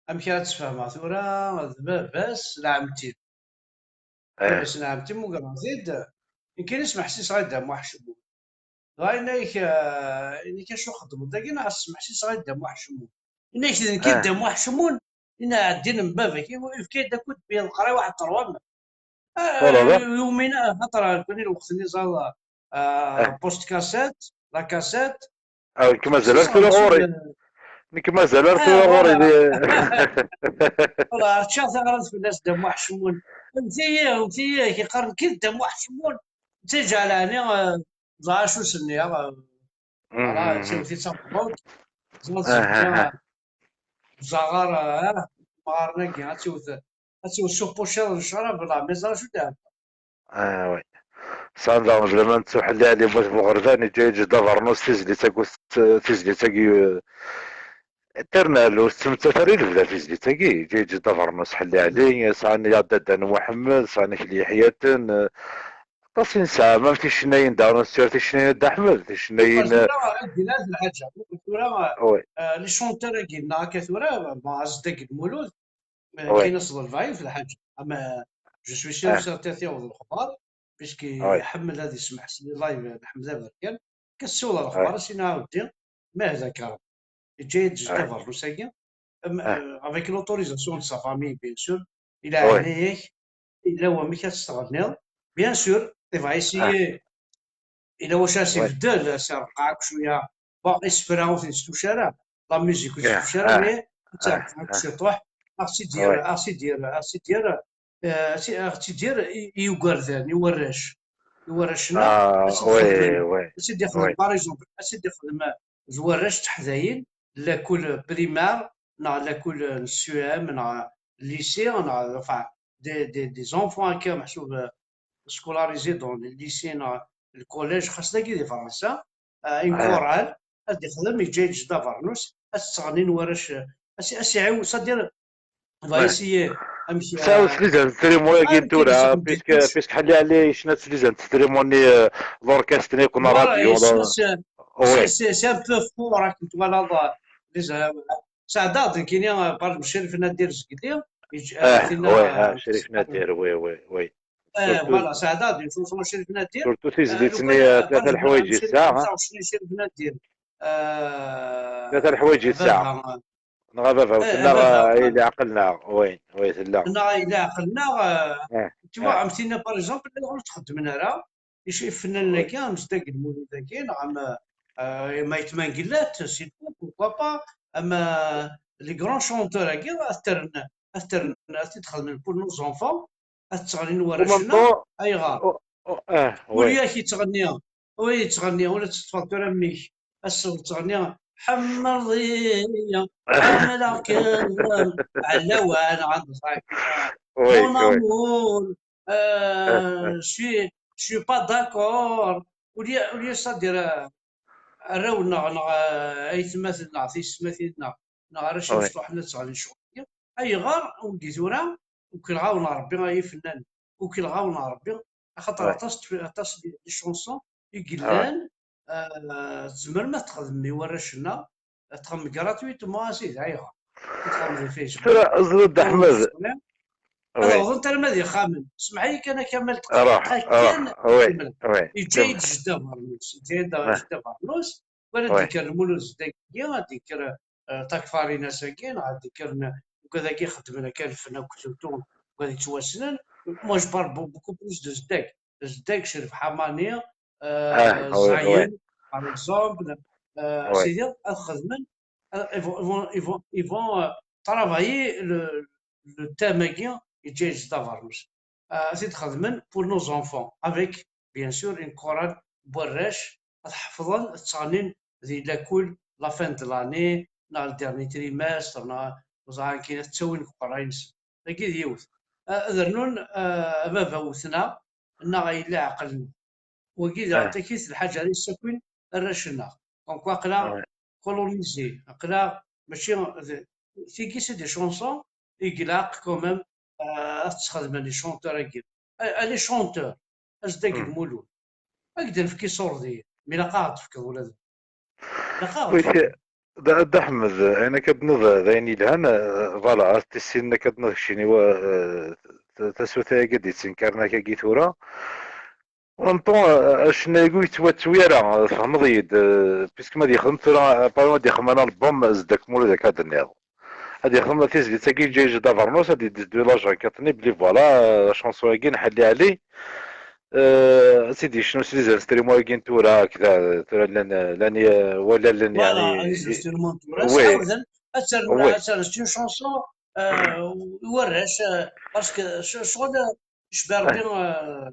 amek ara tt-sfehmeɣ tura, d baba-s n ɛemti. Baba-s n ɛemti, mmugreɣ-t-id. Nekk i s-meḥsiseɣ i Dda Muḥ Cemmun. Dɣa yenna-yak, eh, yenna-yak acu xeddmeḍ dagi, neɣ smeḥsiseɣ i Dda Muḥ Cemmun. Yenna-yak d nekk i Dda Muḥ Cemmun, yenna ɛeddi n baba-k, yefka-d akud n leqraya waḥed terwa. Yumin, xaṭer nekkni lweqt-nni ẓer, eh, post cassette, la cassette. Ah, nekk mazal ar tura ɣur-i. Nekk mazal ar tura ɣur-i. Wala, rčiɣ taɣramt fell-as Dda Muḥ Cemmun. Mti-yi, mti-yi, yeqqar nekk i Dda Muḥ Cemmun. Netta yeǧɛel ɛni, eh, ẓer acu s-nniɣ, eh, voilà, d tawti d tameqbult. Ẓer, ẓer, ẓer, eh, mɣaren-agi, ad tewt, ad tewt s upuciḍ n ccrab, la, mais ẓer acu d-ɛedda. Ah, oui. Sɛan daɣen bla ma nettuḥelli Ɛli Mut Buɣerban, iǧǧa-yi-d abernus tizlit-agi, tizlit-agi, eh, éternelle, ur tettmettat ara i lebda tizlit-agi, iǧǧa-yi-d abernus Ḥelli Ɛli, sɛan ya Dadda n Muḥemmed, sɛan Akli Yeḥyaten, eh, aṭas i nesɛa, même ticennayin daɣen, ur nettu ara ticennayin n Dda Ḥmed, ticennayin, eh, tura, ad d-iniɣ lḥaǧa, tura, oui, eh, les chanteurs-agi-nneɣ akka tura, bon, Azdaq Lmulud, eh, oui, kan as-ḍelbeɣ yiwet lḥaǧa. Ama, je suis sûr, ah, certain ad t-yaweḍ lexbar, puisque, ah, oui, iḥemmel ad yesmeḥ s les live n Ḥmed Aberkan. Kan tessiweḍ lexbar, ah, as-in ɛawdi, ma hda karam. Yeǧǧa-yi-d, ah, abernus-agi. Am, ah, euh, avec l'autorisation de sa famille, bien sûr. Ila, oui, ɛinaya-k, ila wamek ad testeɣniḍ. Bien sûr, il va essayer, ah, ila wacu as-ibeddel, as-irqeɛ akk cwiya. Bon, isefra ur ten-testuc ara, la musique ur testuc ara, mais ad tt-irqeɛ akk ciṭuḥ, ad ɣ-tt-id-yerr, ad ɣ-tt-id-yerr, eh, ad tt-, ad ɣ-tt-id-yerr i, i ugerdan, i warrac. I warrac-nneɣ, ah, ad tt-id-ixdem, oui, oui, ad tt-id-ixdem, oui, par exemple, ad tt-id-ixdem, eh, d warrac d teḥdayin, lakul primaire, neɣ lakul n C E M, neɣ lycée, neɣ, enfin, des, des, des enfants akka, meḥsub, eh, scolarisés dans les lycées, neɣ le collège, xas dagi di Fransa, euh, une chorale, ad ixdem, yeǧǧa-yi-d abernus, ad tt-ttɣennin warrac, ad s-, ad s-iɛiw-, c'est-à-dire, On va essayer. Amek tesɛiḍ slizan n trimuri-agi n tura, puisque puisque Ḥalli Ɛli yecna slizan n trimuri-nni, l'orchestre-nni, la radio. C'est un peu fort, akken twalaḍ. Sɛeddaɣ-d nekkini, par exemple, Crif Nadir zgelli. Ah, Crif Nadir, oui, oui, oui. Voilà, sɛeddaɣ-d une chanson Crif Nadir. Surtout tizlit-nni, tlata leḥwayeǧ i tesɛa. Crif Nadir. Tlata leḥwayeǧ i tesɛa. Neɣ a baba-tneɣ, neɣ a leɛqel-nneɣ. Oui, oui, tella. Neɣ a leɛqel-nneɣ, tu vois, am tinna, par exemple, ayɣer ur txeddmen ara ifennanen-agi, am Zeddak Lmulud-agi, neɣ am Maït Menguellat, c'est tout, pourquoi pas, am les grands chanteurs-agi, ad t-rren, ad t-rren, ad t-id-xedmen pour nos enfants, ad ttɣennin warrac-nneɣ. Ayɣer? Ur yak yettɣenni, ur yettɣenni, ur teṭṭfeḍ tura mmi-k. Ass-a ur ttɣenni, ḥemmleḍ-iyi, ḥemmleɣ-kem, ɛlawan, ɣanẓak, mon amour, je suis, je suis pas d'accord. Ur yak, ur yak, c'est-à-dire, arraw-nneɣ, neɣ aytmaten-nneɣ, tiyessetmatin-nneɣ, neɣ arrac imecṭuḥen ad ttɣennin ccɣel-agi. Ayɣer wigi tura? Ukleɣ-awen Ṛebbi ay ifennanen, ukleɣ-awen Ṛebbi, axaṭer aṭas, aṭas n les chansons i yellan, tzemrem ad txedmem i warrac-nneɣ, ad txedmem gratuitement, a sidi, ayɣer? Ad txedmem di Facebook. Tura, ẓriɣ Dda Ḥmed. Ad awḍent arma d ixxamen. Semmeḥ-iyi kan, a Kamal, dqiqa kan. Yeǧǧa-yi-d jedda Bernus, yeǧǧa-yi-d jedda Bernus. Wala d-yekker Lmulud Zeddak-agi, ad d-yekker, eh, Takfarinas-agi, neɣ ad d-yekker n-, wigad-agi ixeddmen akka lfen akk surtout, wigad yettwassnen. Moi, je parle beau-, beaucoup plus de Zeddak. Zeddak, Crif Ḥamani, eh, Zayen, par exemple, eh, sidi, ad xedmen, eh, ils vont, ils vont, ils vont, ils vont, eh, travailler le, le thème-agi, yeǧǧa-yi-d jedda Bernus. Eh, ad t-id-xedmen pour nos enfants, avec, bien sûr, une chorale n warrac, ad ḥefḍen, ad ttɣennin di lakul, la fin de l'année, neɣ le dernier trimestre, neɣ ẓran kan ad ttawin deg uqerray-nsen. Dagi d yiwet. Eh, ad rnun, eh, a baba wten-aɣ, neɣ a yelli ɛeqlen-aɣ. Wagi d aṭakit lḥaǧa ara yessakin arrac-nneɣ. Donc, aql-aɣ colonisés, aql-aɣ mačči d, tigi c'est des chansons i ilaq quand même, euh, ad tt-sxedmen les chanteurs-agi. A, a les chanteurs, a Zeddak Lmulud. Ad k-d-nefk iṣurdiyen, mi ilaq ad ɣ-d-tefkeḍ ula d, ilaq ad ɣ-d-tefkeḍ. Dda Ḥmed, ayen akka d-tenniḍ d ayen yelhan, eh, voilà, ad t-issinen akka d-tenniḍ keččini, eh, ta-, tasuta-agi d-yettenkaren akkagi tura. En même temps, eh, acenna-agi ur yettwattu ara, eh, tfehmeḍ-iyi-d, eh, puisque ma ad yexdem tura, eh, apparemment ad yexdem un album, eh, Zeddak Lmulud akka d-tenniḍ. Ad yexdem tizlit-agi yeǧǧa-yi-d jedda Bernus, ad d-yeddu l'âge n quatre ans, belli voilà, eh, la chanson-agi n Ḥalli Ɛli, eh, ad tt-id-yecnu slizan s trimuri-agi n tura, akka, tura llan, llan, eh, wala llan, yeɛni, les instruments n tura, oui, ad terren, ad terren, c'est une chanson, euh, i warrac, euh, parce que c-, ccɣel, euh, icba Rebbi, euh,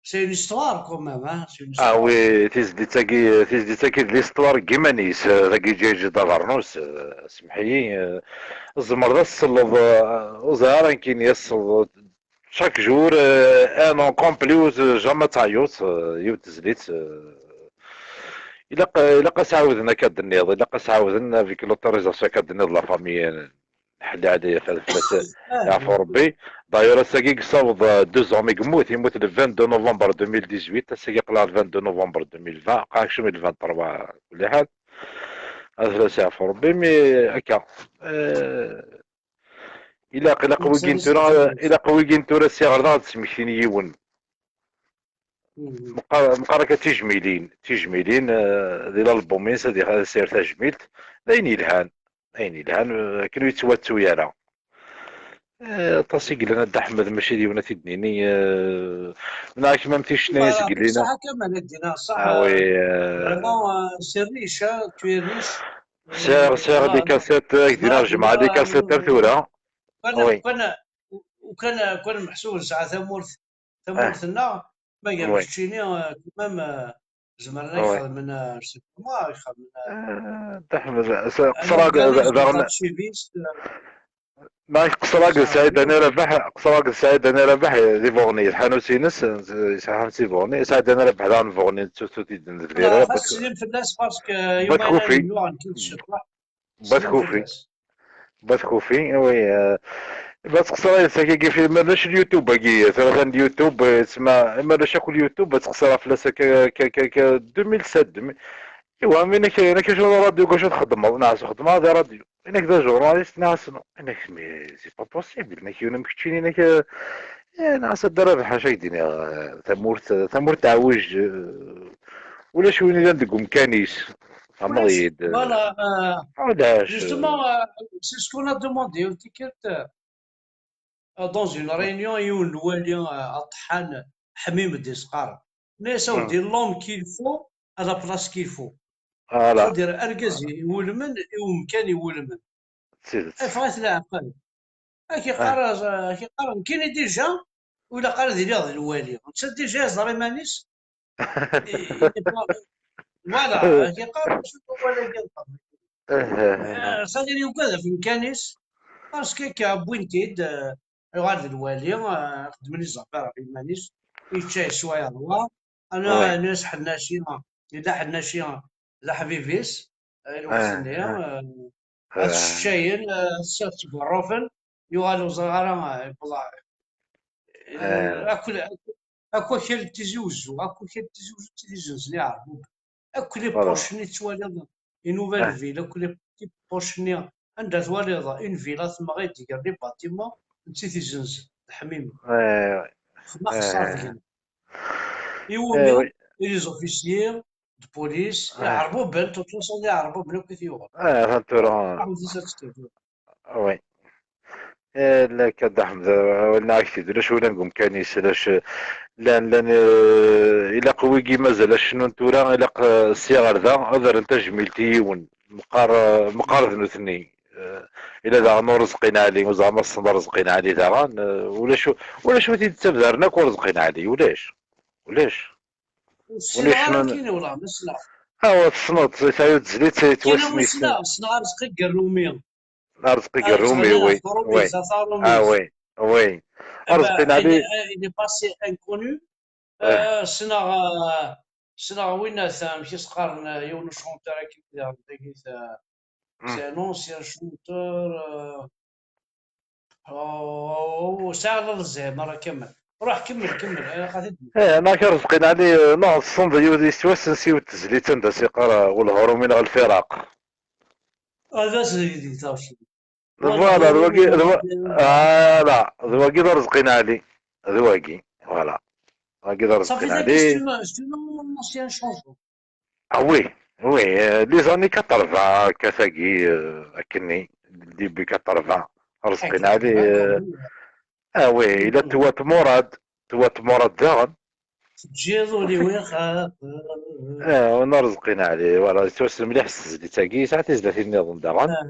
c'est une histoire quand même, hein, c'est une histoire. Ah oui, tizlit-agi, tizlit-agi d l'histoire n yiman-is, euh, dagi yeǧǧa-yi-d jedda Bernus, euh, semmeḥ-iyi, euh, tzemreḍ ad s-tesleḍ, euh, ur ẓriɣ ara nekkini, ad s-tesleḍ chaque jour, euh, un an complet, ur jamais ad teɛyuḍ, euh, yiwet tezlit, euh, ilaq, ilaq ad s-ɛawden akka d-tenniḍ, ilaq ad s-ɛawden avec l'autorisation akka d-tenniḍ la famille, euh, Ḥalli Ɛli, ad fell-as yeɛfu Rebbi. D'ailleurs, ass-agi yessaweḍ, euh, deux ans mi yemmut, yemmut le vingt-deux novembre deux mille dix-huit, ass-agi aql-aɣ le vingt-deux novembre deux mille vingt, aql-aɣ kecmen le vingt-trois, kulli ḥal. Ad fell-as yeɛfu Rebbi, mais akka. Euh, ilaq, ilaq wigi n tura, ilaq wigi n tura ssiɣer daɣ ad d-smektin yiwen. Meqqar, meqqar akka d tijmilin, tijmilin, euh, di l'album-ines ad ixdem, ad s-yerr tajmilt, d ayen yelhan, d ayen yelhan, euh, akken ur yettwattu ara. Eh, aṭas i yellan a Dda Ḥmed, mačči d yiwen ad t-id-nini, eh, neɣ kemm am ticna i s-yellan. Ṣaḥa Kamal, ad d-iniɣ, ṣaḥa. Ah oui, eh. Vraiment, euh, c'est riche, hein, tu es riche. Sɛiɣ, sɛiɣ des cassettes, ad k-d-iniɣ, jemɛeɣ des cassettes ar tura. Oui. Kan, kan, kan meḥsub nesɛa tamurt, tamurt-nneɣ, ma gar keččini, euh, quand même, euh, zemren ad xedmen, euh, je sais pas moi, ad xedmen, euh, Dda Ḥmed, qeṣṣer-agi daɣen. Ma qeṣṣer-agi Saɛid Ani Rabaḥ, qeṣṣer-agi Saɛid Ani Rabaḥ, di Buɣni, tḥanut-ines, yesɛa tḥanut di Buɣni, Saɛid Ani Rabaḥ daɣen Buɣni, nettut-it-id n Debrir. Ad teslim fell-as parce que Bat Kufi. Bat Kufi. Bat Kufi, oui. Euh, bat xsara yessaki fi, ma ulac YouTube agi, tlata n YouTube, euh, tma, ma ulac akk YouTube, bat xsara fell-as akka, akka, akka, akka, deux mille sept, deux mille. Iwa, mi nek, nek acu radio, acu txedmeḍ? Neɣ xedmeɣ di radio. Inek d ajournaliste, neɣ asno. Inek, mais c'est pas possible. Inek, yunam keččini, inek, euh, eh, neɣ s adara d ḥaca i d-iniɣ, euh, tamurt, tamurt teɛwij, euh, ulac win ilan deg umkan-is. Amaḍ-iyi-d. Voilà, euh, ulac, justement, euh, c'est ce qu'on a demandé au ticket, euh, dans une réunion, yiwen n wali, euh, aṭḥan, Ḥmim d-isqar. Mais ça veut dire l'homme qu'il faut à la place qu'il faut. Voilà. C'est-à-dire, argaz iwulmen, i umkan iwulmen. D tidet. Afɣet leɛqel. Ak iqqar, ak iqqar, nekkini déjà, ur ilaq ara ad iliɣ d lwali. Netta déjà yeẓra iman-is. I, i, voilà, ak iqqar, mačči d lwali kan. Eh, eh, eh. Eh, c'est-à-dire, yugad ɣef umkan-is, parce que akka, wwin-t-id, eh, yuɣal d lwali, eh, xedmen izabir ɣef iman-is, yečča, yeswa, yerwa. Ana, oui. Ana, ḥennaci, yella ḥennaci, d aḥbib-is, eh, lweqt-nni, eh, eh, ad t-sseččayen, eh, ad t-sgerrufen, yuɣal ur ẓriɣ ara, eh, yewweḍ, eh, akk, akk, akk akal n Tizi Uzzu, akk akal n Tizi Uzzu d tid izenzen iɛerbuben. Akk les poches-nni tettwaliḍ, i Nouvelle Ville, akk les, les poches-nni, anda twaliḍ une villa temɣi-d gar les bâtiments, d tid izenzen, d Ḥmim. Xma xeṣṣar deg-neɣ. Iwumi, i les officiers de police, iɛerbuben, de toute façon, d iɛerbuben akk i t-yuɣen. Ah, tura. Ḥmid-is ad tekked. Oui. Eh, la, Kadda Ḥmed, eh, walaɣ-ak-t-id, ulac ula deg umkan-is, ulac, eh, llan, llan, eh, ilaq wigi mazal ad cnun tura, ilaq, eh, sya ɣer da, ad rren tajmilt i yiwen. Meqqar, eh, meqqar d nutni. Eh, ila daɣen Urezqi n Ɛli, ur ẓerreɣ ma tessneḍ Urezqi n Ɛli daɣen, eh, ulac, ulac wi t-id-ttabdaren akk Urezqi n Ɛli, ulac. Ulac. Ur ssineɣ ara nekkini, wellah, ma ssneɣ. Awa, tessneḍ, tesɛiḍ tezlit, yettwassen. Ssneɣ, ssneɣ Arezqi Gerrumi. Arezqi Gerrumi, oui. Oui. Ah, oui, oui. Arezqi n Ɛli. Il est, il est pas si inconnu. Euh, ssneɣ, euh, ssneɣ win, amek i s-qqaren, euh, yiwen n uchanteur akken diɣen, dagi, euh, c'est un ancien chanteur, euh, oh, sɛiɣ la zzhir, mara kamel. Ruḥ, kemmel, kemmel, ilaq ad t-id-, eh, ma Arezqi n Ɛli, eh, non, tessneḍ, yiwet, yettwassen s yiwet tezlit anda s-yeqqar, eh, "Welehrum-ineɣ lfiraq". Ad as-d-yeg deg tawsit. Voilà, d wagi, d wa-, ala, d wagi d Arezqi n Ɛli. D wagi, voilà. D wagi d Arezqi n Ɛli. C'est une, c'est une ancienne chanson. Ah oui, oui, euh, les années quatre-vingts, akka tagi, euh, akkenni, début quatre-vingts. Arezqi n Ɛli, euh, ah oui, ila twat Murad, twat Murad daɣen. Teǧǧiḍ ul-iw ixaq. Eh, win Arezqi n Ɛli, voilà, yettwassen mliḥ s tezlit-agi, yesɛa tizlatin nniḍen daɣen. Ah.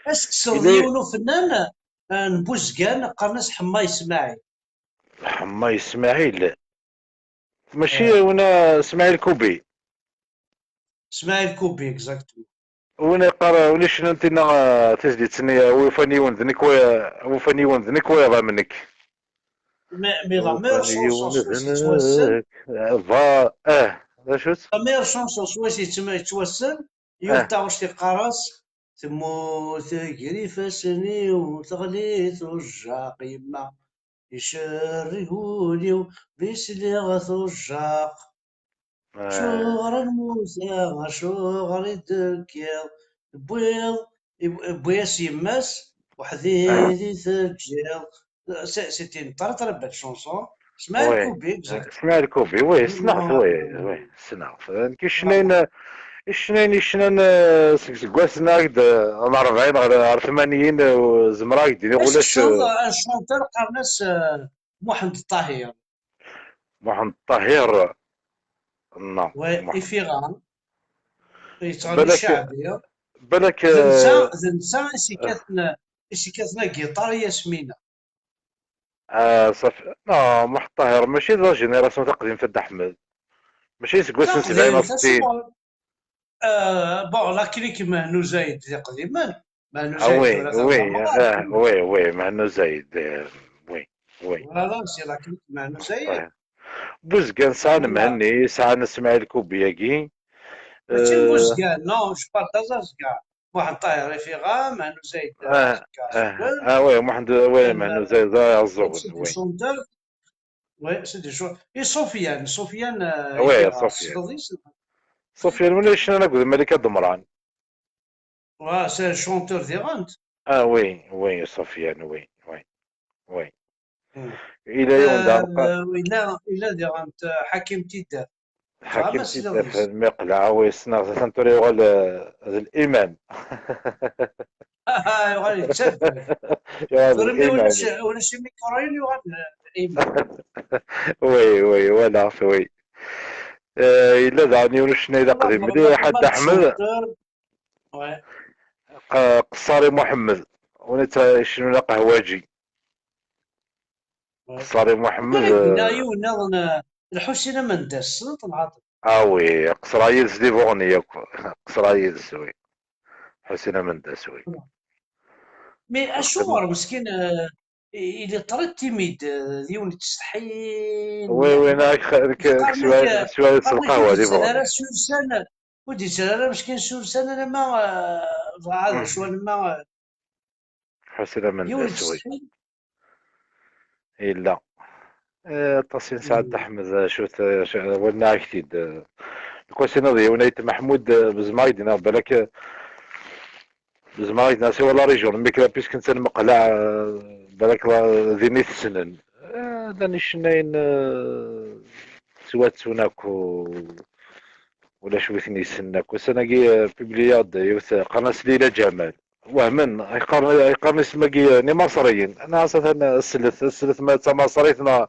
Ad s-tekkseḍ yiwen ufennan, ah, n Buzgan, qqaren-as Ḥemma Ismaɛil. Ḥemma Ismaɛil. Mačči win, ah, Ismaɛil Kubi. Ismaɛil Kubi, exactement. Win yeqqar, win icnan tinna, ah, tizlit-nni, ah, "Ufan yiwen d nekk, wa-, ufan yiwen d nekk, wayeḍ am nekk." Mais, mais la meilleure chanson, swayes yettwassen. Va, eh, d acu-tt? La meilleure chanson, swayes yettma-, yettwassen, yiwet taɣect yeqqar-as, "Temmut gar ifassen-iw, teɣli tujjaq, yemma icerreg ul-iw, mi sliɣ tujjaq." Acuɣer i lmut-a, acuɣer i d-tekkiḍ? Tewwiḍ, tewwi-yas yemma-s, weḥd-i i teǧǧiḍ. C'est, c'est une très, très belle chanson. Ismaɛil Kubi, exact. Ismaɛil Kubi, oui, ssneɣ-t, oui, oui, ssneɣ-t. Nekk icnayen, icnayen, icnan, eh, seg seggasen-a, eh, n rebɛin ɣer, ɣer tmanyin, eh, zemreɣ ad k-d-iniɣ ulac, eh, un chanteur qqaren-as, eh, Muḥend Ṭahir. Muḥend Ṭahir, non. Ouais, Muḥend. Ifiɣa. Yettɣenni balak, cceɛbi. Balak, d netta, eh, d netta i s-yekkaten, i s-yekkaten agiṭar i Yasmina. Ah, safi. Non, Muḥend Ṭahir mačči d la génération taqdimt a Dda Ḥmed. Mačči seg wass n sebɛin u settin. Euh, bon, la clique Mehnu Zayed d iqdimen. Mehnu Zayed, oui, tura oui, oui, Mehnu Zayed, euh, oui, oui. Voilà, c'est la clique Mehnu Zayed. Buzgan sɛan Mhenni, sɛan Smaɛil Kubi-agi. Mačči Buzgan, non, je parle d'Azazga. Muḥend Ṭaher ifiɣ-am, Manu Zayd, Ah, ah, ah, oui, Muḥend, oui, Manu Zayd, ah, aẓẓu, oui. Chanteur. Oui, c'est des choses. Et Sofiane, Sofiane, euh, Oui, ifiɣ-am, Sofiane. Tessneḍ-it? Sofiane, win yecnan akked Malika Demran. Ouais, c'est un chanteur des Rantes. Ah, oui, oui, Sofiane, oui, oui, oui. Hmm. Il a eu un Euh, il a, il a des Rantes, euh, Hakim Tidaf. Hakim Tidaf, mi qleɛ, oui, ssneɣ-t, atan tura yuɣal, euh, d l'imam. Ah, yuɣal yettaggad. Yuɣal d Tura mi l'imam. Ulac, ulac imikṛuyen, yuɣal d l'imam. Oui, oui, voilà, oui. Euh, yella daɣen yiwen ucennay d aqdim mliḥ, Ḥadd Aḥmed. Ouais. Q-, Qessari Muḥemmed. Win yettecnun aqehwaǧi. Qessari Muḥemmed. Tura yebna yiwen nniḍen, euh, Lḥusin Amendas, tessneḍ neɣ? Ah oui, qesra yid-s di Buɣni yakk. Qesra yid-s, oui. Ḥusin Amendas, oui. Mais acuɣer meskin, euh, il est très timide, euh, d yiwen yettsetḥin. Oui, oui, nekk swayes s lqahwa di Buɣni. Ur d-yettali ara s ursan, ur d-yettali ara meskin s ursan alamma, euh, dɣa d acu alamma, euh, Ḥusin Amendas, oui. Yella. Eh, aṭas i nesɛa Dda Ḥmed, eh, cut, eh, c-, walna-ak-t-id, eh, nekk wass-ina d yiwen Ayt Meḥmud, eh, bezmeɣ i d-iniɣ, balak, eh, bezmeɣ i d-iniɣ, siwa la région n Mikra, puisque netta n Meqleɛ, eh, balak la, din i t-ssnen. Eh, llan icennayen, eh, ttwattun akk, ulac wi ten-yessnen akk. Ussan-agi, eh, publiyeɣ-d yiwet, eh, qqaren-as Lila Ǧamal. Wehmen, yeqqaren, yeqqaren isem-agi n Imaṣriyen. Nniɣ-as atan slet, slet ma d tamaṣrit neɣ,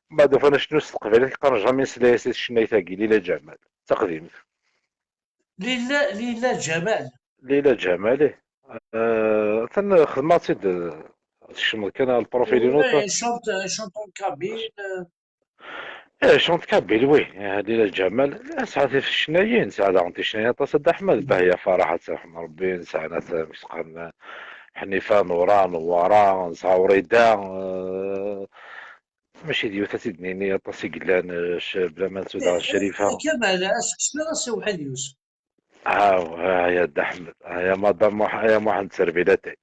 mbeɛd ufan acnu s teqbaylit, yeqqaren jamais nesla-as i tcennayt-agi, Lila Ǧamal. D taqdimt. Lila, Lila Ǧamal. Lila Ǧamal, ih. Eh, atan xedmeɣ-tt-id, eh, tekcmeḍ kan ɣer lprofil-inu. Oui, elle chante, elle chante en kabyle, euh. Eh, chante kabyle, oui. Eh, Lila Ǧamal, eh, tesɛa tifecnayin, tesɛa daɣen ticnayin aṭas, a Dda Ḥmed, Bahya Farah, ad tt-yerḥem Rebbi, nesɛa nat, eh, amek s-qqaren, eh, Ḥnifa, Nura, Newwara, nesɛa Wrida, eh, mačči d yiwet ad tt-id-nini aṭas i yellan, eh, c-, bla ma nettu daɣen Crifa. Kamal, asekcem-as i Uḥid Yusef. Ah, ah, ya Dda Ḥmed, ah, ya madame Muḥ-, ya Muḥend Serbilatay.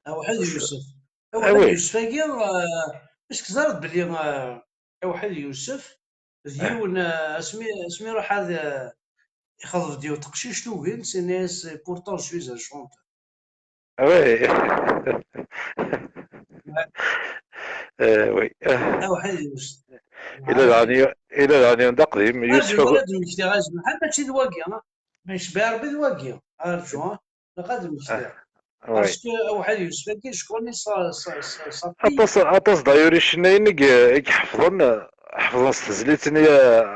Awḥid Yusef. Awḥid Yusef-agi, eh, est-ce que teẓriḍ belli, eh, Awḥid Yusef d yiwen, eh, asmi, asmi iruḥ ad, eh, ixḍeb-d yiwet teqcict ugin, c'est pourtant je suis un chanteur. Ah oui. Eh, oui. Awḥid Yusef. Ila daɣen, ila daɣen d aqdim. Yusef. Ad d-mmektiɣ azemḥan, mačči d wagi, ha? Ma yecbeḥ Rebbi d wagi. Arǧu, ha? Ilaq ad mmektiɣ. Parce que Awḥid Yusef-agi, je connais sa, sa, sa, sa fille. Aṭas, aṭas d'ailleurs icennayen i i iḥefḍen, ḥefḍen s tezlit-nni,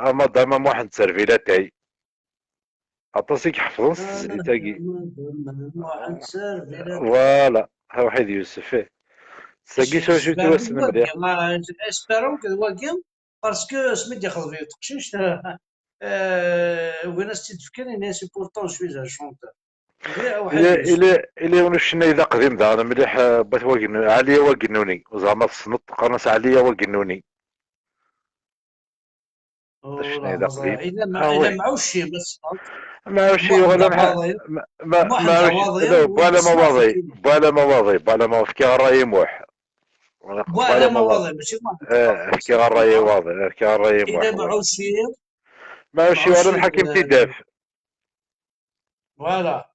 a madame Muḥend Serbilatay. Aṭas i iḥefḍen s tezlit-agi. Voilà, Awḥid Yusef, ih. Sagi s wacu yettwassen mliḥ. Espérons que d wagi, parce que asmi d-ixḍeb yiwet teqcict, eh, ugin as-tt-id-fken, ini-as pourtant je suis un chanteur. Ila, ila, ila yiwen ucennay d aqdim daɣen mliḥ, eh, n wat Wagennuni, Ɛliya Wagennuni. Ur ẓriɣ ma tessneḍ-t, qqaren-as Ɛliya Wagennuni. Acennay d aqdim. Ila Mɛuci, ma tessneḍ. Mɛuci yuɣal am Bwala Mawaḍi, Bwala Mawaḍi, Bwala Mawaḍi, fkiɣ ṛṛay i Muḥ. Bwala Mawaḍi, mačči Muḥ. Eh, fkiɣ ṛṛay i Waḍi, fkiɣ ṛṛay i Muḥ. Ila Mɛuci. Mɛuci yuɣal am Ḥakim Tidaf. Voilà.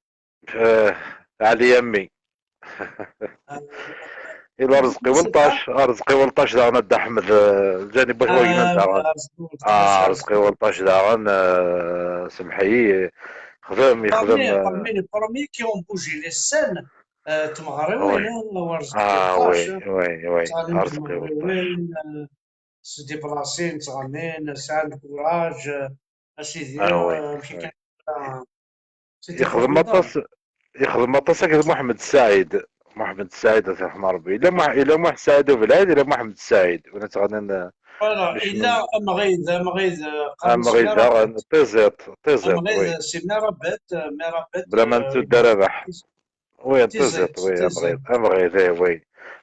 Eh, Ɛli Yammi. Ila Arezqi Welṭac, Arezqi Welṭac daɣen a Dda Ḥmed, eh, lǧanib wat Wagennun daɣen. Ah, Arezqi Welṭac daɣen, eh, semḥ-iyi, xdem, yexdem, eh, parmi, parmi les premiers qui ont bougé les scènes, eh, tmeɣriwin, eh, Arezqi Welṭac. Ah, oui, oui, oui, Arezqi Welṭac. Sdiblasin, ttɣennin, sɛan kuraj, a sidi, amek i kan. Yexdem aṭas, yexdem aṭas akked Muḥemmed Ssaɛid. Muḥemmed Ssaɛid, ad t-yerḥem Rebbi. Ila Muḥ-, ila Muḥ Ssaɛid Ubelɛid, ila Muḥemmed Ssaɛid. Win yettɣennin, eh, voilà, ila Amɣid, Amɣid, eh, Amɣid daɣen, Tiẓiṭ, Tiẓiṭ, Amɣid, oui. C'est Mirabet, eh, Mirabet, bla ma nettu Dda Rabaḥ. Oui, Tiẓiṭ, oui, Amɣid, Amɣid, eh, oui.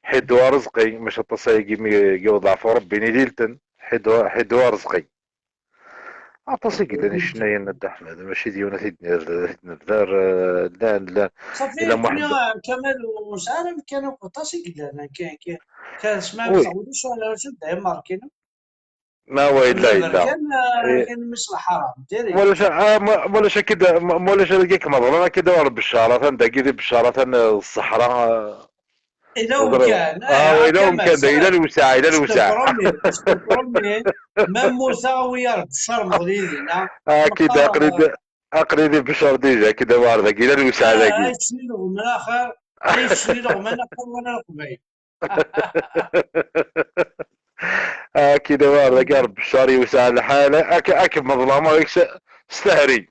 Ḥidu Arezqi, maca aṭas ayagi mi yewweḍ leɛfu Rebbi n Ililten. Ḥidu, Ḥidu Arezqi. Aṭas i yellan icennayen n Dda Ḥmed, mačči d yiwen ad t-id-nebder, eh, llan, llan. Safi, ila Muḥend. Kamal u Zahra, kan akk aṭas i yellan, kan, kan, kan smaɛi wi. Ulac, ulac, dayem markin. Ma wa yella, yella. Kan, eh, kan mis lḥaram, diri. Walac, ah, ma, walac akid, ma, walac ad k-meḍlen akid war Beccar, atan dagi di Beccar, atan, eh, ṣṣeḥra, eh, Ila umkan, ah, ila umkan, da, ila lewseɛ, ila lewseɛ. Ma mmuteɣ, wi Rebeccar meḍli dinna. Akid, aql-i d, aql-i di Beccar déjà, akid war dagi, ila lewseɛ dagi. Ay ttnil uɣman axir, ay ttnil uɣman axir wala leqbayel. Akid war dagi, Rebeccar yewseɛ lḥal, ak, ak meḍla ma s, s tehri.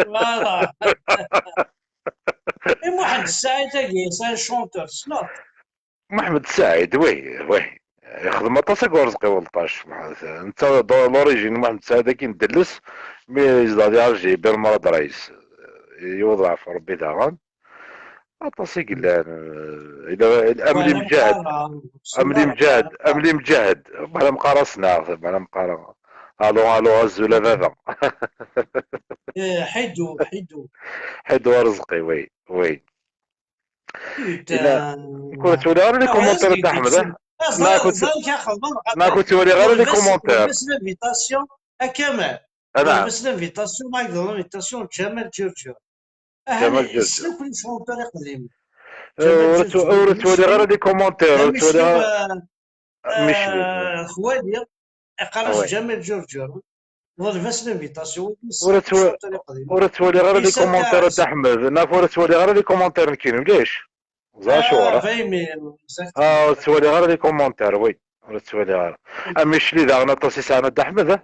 Voilà. I Muḥend Ssaɛid-agi, c'est un chanteur, tessneḍ? Muḥend Ssaɛid, oui, oui. Ixdem aṭas akked Urezqi Welṭac. Netta d l'origine n Muḥend Ssaɛid-agi n Delles, mi yezdeɣ di Alger, Bir Murad Rais. Yiweḍ leɛfu Rebbi daɣen. Aṭas i yellan. Ila, ila, am Lemǧahed. Am Lemǧahed. Am Lemǧahed. Bala mqara sneɣ, bala mqara. Allo, allo, azul a baba. Eh, Ḥidu, Ḥidu. Ḥidu Arezqi, oui, oui. Putain. Ur ttwaliɣ ara les commentaires a Dda Ḥmed, eh? Ma ur ttwaliɣ ara les commentaires. A Kamal. Ḍleb-as l'invitation, ma yebɣa l'invitation, Ǧamal Ǧerǧer. Ǧamal Ǧerǧer. Ur ttwaliɣ ara les commentaires, ur ttwaliɣ ara. Micli. Xwali, iqqar-as Ǧamal Ǧerǧer. Ḍleb-as l'invitation. Ur ttwaliɣ ara les commentaires a Dda Ḥmed, naf ur ttwaliɣ ara les commentaires nekkini, ulac. Ẓer acuɣer. Ah, ur ttwaliɣ ara les commentaires, oui. Ur ttwaliɣ ara. Am Micli daɣen aṭas i sɛan a Dda Ḥmed, eh?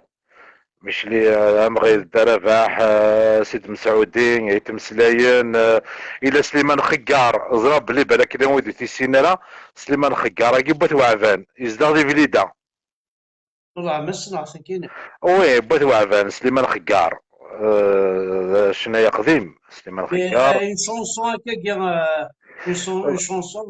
Micli, eh, Amɣid, Dda Rabaḥ, eh, Sidi Mesɛudi, yettmeslayen, eh, ila Sliman Xeggar, ẓriɣ belli balak llan wid ur t-yessinen ara, Sliman Xeggar-agi n Wat Weɛban, yezdeɣ di Blida. Wallah, ma ssneɣ-t nekkini. Oui, n Wat Weɛban, Sliman Xeggar, eh, d acennay aqdim, Sliman Xeggar. Une chanson akkagi, eh, une chan-, une chanson.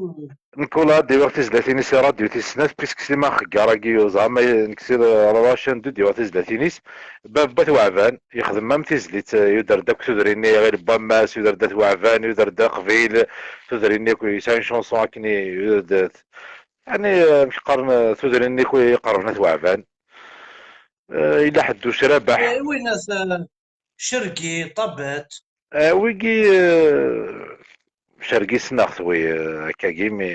Nekk ula d-iwiɣ tizlatin-is i radio tis snat, puisque Sliman Xeggar-agi, zɛama nekk si la chaîne deux d-iwiɣ tizlatin-is. Bab n Wat Weɛban, yexdem am tizlit, eh, yuder-d akk tudrin-nni, Iɣil n Wammas, yuder-d At Weɛban, yuder-d Aqbil, tudrin-nni akk, yesɛa une chanson akken i, yuder-d, yeɛni, eh, amek qqaren, eh, tudrin-nni akk iqerben At Weɛban. Eh, yella ḥedd ucrabeḥ. Eh, win at, eh, Cergi, Ṭabat. Eh, wigi, eh, Cergi ssneɣ-t, wi, eh, akkagi, mi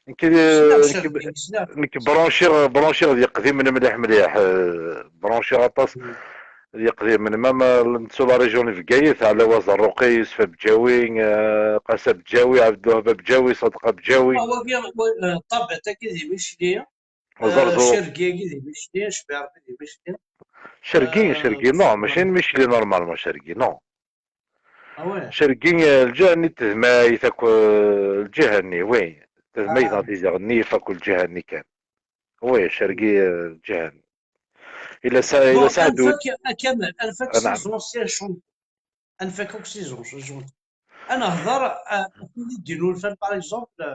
nekk, eh, nekk, nekk branchiɣ, branchiɣ d yeqdimen mliḥ, mliḥ, eh, branchiɣ aṭas d yeqdimen, même, eh, sur la région n Bgayet, Ɛlawa Zerruqi, Yusef Abǧawi, eh, Qas Abǧawi, Ɛebdelwahab Abǧawi, Sadeq Abǧawi. Ah, wagi, wa-, eh, Ṭabat-agi di Micli. Ẓerẓur. Eh, Cergi-agi di Micli, Cbiṛbi di Micli. Cergi, eh, Cergi, non, mačči n Micli normalement, Cergi, non. Ah ouais. Cergi, eh, lǧiha-nni n Tedmayt akk, eh, lǧiha-nni, oui. Tedmayt, ah, neɣ Tizi Ɣennif akk lǧiha-nni kan. Oui, Cergi, eh, lǧiha-nni. Ila sa-, ila bon, saɛdu. Anfak, a Kamal, anfak, ah, naam, si les anciens chanteurs. Anfak akk si les anciens chanteurs. Ad nehḍer, eh, ɣef wid i d-inulfan, par exemple,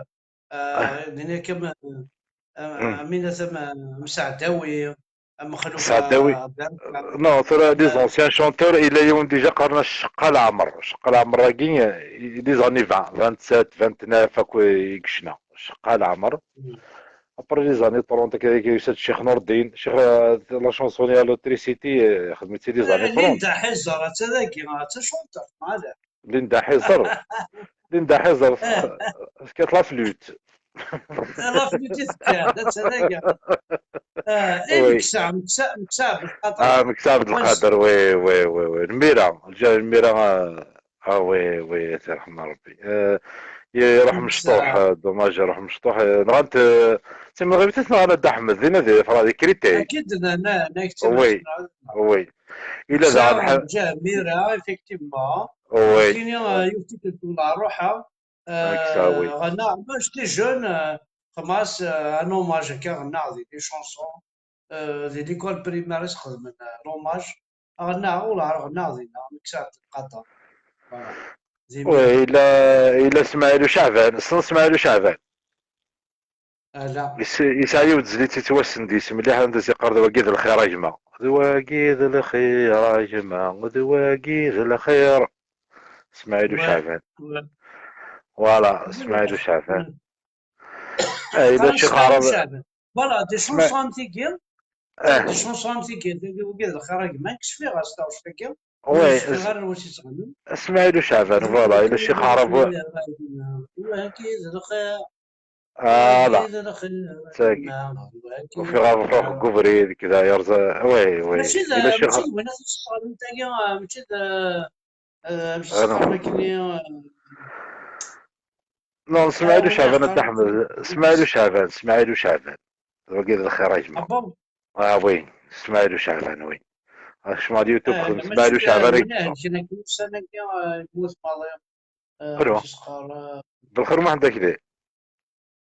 eh, din akka, eh, eh, Amina Tam-, Msaɛdawi, Mexluf, Msaɛdawi. Eh, Berka. Non, tura, les anciens chanteurs, ila yiwen déjà qqaren-as Cceqqa Leɛmer. Cceqqa Leɛmer-agi, eh, les années vingt, vingt-sept, vingt-neuf, akk i yecna. Cceqqa Leɛmer. Après les années trente, akka, akka, yusa-d Ccix Nurdin, Ccix, euh, la chansonnière à l'électricité, euh, xedmet-tt les années trente. Linda Ḥizer, atta dagi, atta chanteur, maɛlic. Linda Ḥizer. Linda Ḥizer, tefka-t la flûte. La flûte i tefka, atta dagi. Ah, eh, oui. Meksa, Meksa, Meksa Ɛebdelqader. Ah, Meksa Ɛebdelqader, oui, oui, oui, oui. Lmira, lǧa-, lmira, ah, Ah oui, oui, a t-irḥem Rebbi. Euh, iruḥ mecṭuḥ, euh, dommage, iruḥ mecṭuḥ. Euh, nɣant, euh, d timɣibit i t-nɣan a Dda Ḥmed, dinna di Fṛa-, di Créteil. Akid, na, na, na, oui, oui. Ila daɣen lǧiha n Mira, effectivement. Oui. Kini, euh, yiwet tikkelt wala ruḥeɣ, euh, ɣenna, moi, j'étais jeune, euh, xmas, euh, un hommage, akka, ɣenna di des chansons. Euh, di l'école primaire i s-xedmen, euh, l'hommage. Ɣennaɣ, ur ɣennaɣ dinna, Meksa Ɛebdelqader. Voilà. Oui, ila, ila Smaɛil Uceɛban, tessneḍ Smaɛil Uceɛban? Ala. Yes-, yesɛa yiwet tezlit yettwassen deg-s mliḥ, anda s-yeqqar d wagi d lxir a gma. D D wagi d lxir, a gma, d wagi d lxir. Smaɛil Uceɛban. Voilà, Smaɛil Uceɛban. Ay, la Ccix Ɛrab. Voilà, des chansons am tigi. Des chansons am tigi, tagi, wagi d lxir a gma, nekk cfiɣ-as taɣect-agi. Oui, cfiɣ ara anwa i tt-yettɣennin. Smaɛil Uceɛban, voilà, ila Ccix Ɛrab. Wagi d lxir. Ala. Ufiɣ ad ruḥ deg ubrid kda yerẓa. Oui, oui. Mačči d, mačči d win ad tettṣalim tagi, mačči d, amek tettṣalim akkenni. Non, Smaɛil Uceɛban, a Dda Ḥmed. Smaɛil Uceɛban, Smaɛil Uceɛban. D wagi d lxir a gma. Ah oui, Smaɛil Uceɛban, oui. Kecmeɣ-d YouTube, xdem Smaɛil Uceɛban. Win ihelken akken ussan-agi, yemmut maḍi. Belxir Muḥend Akli.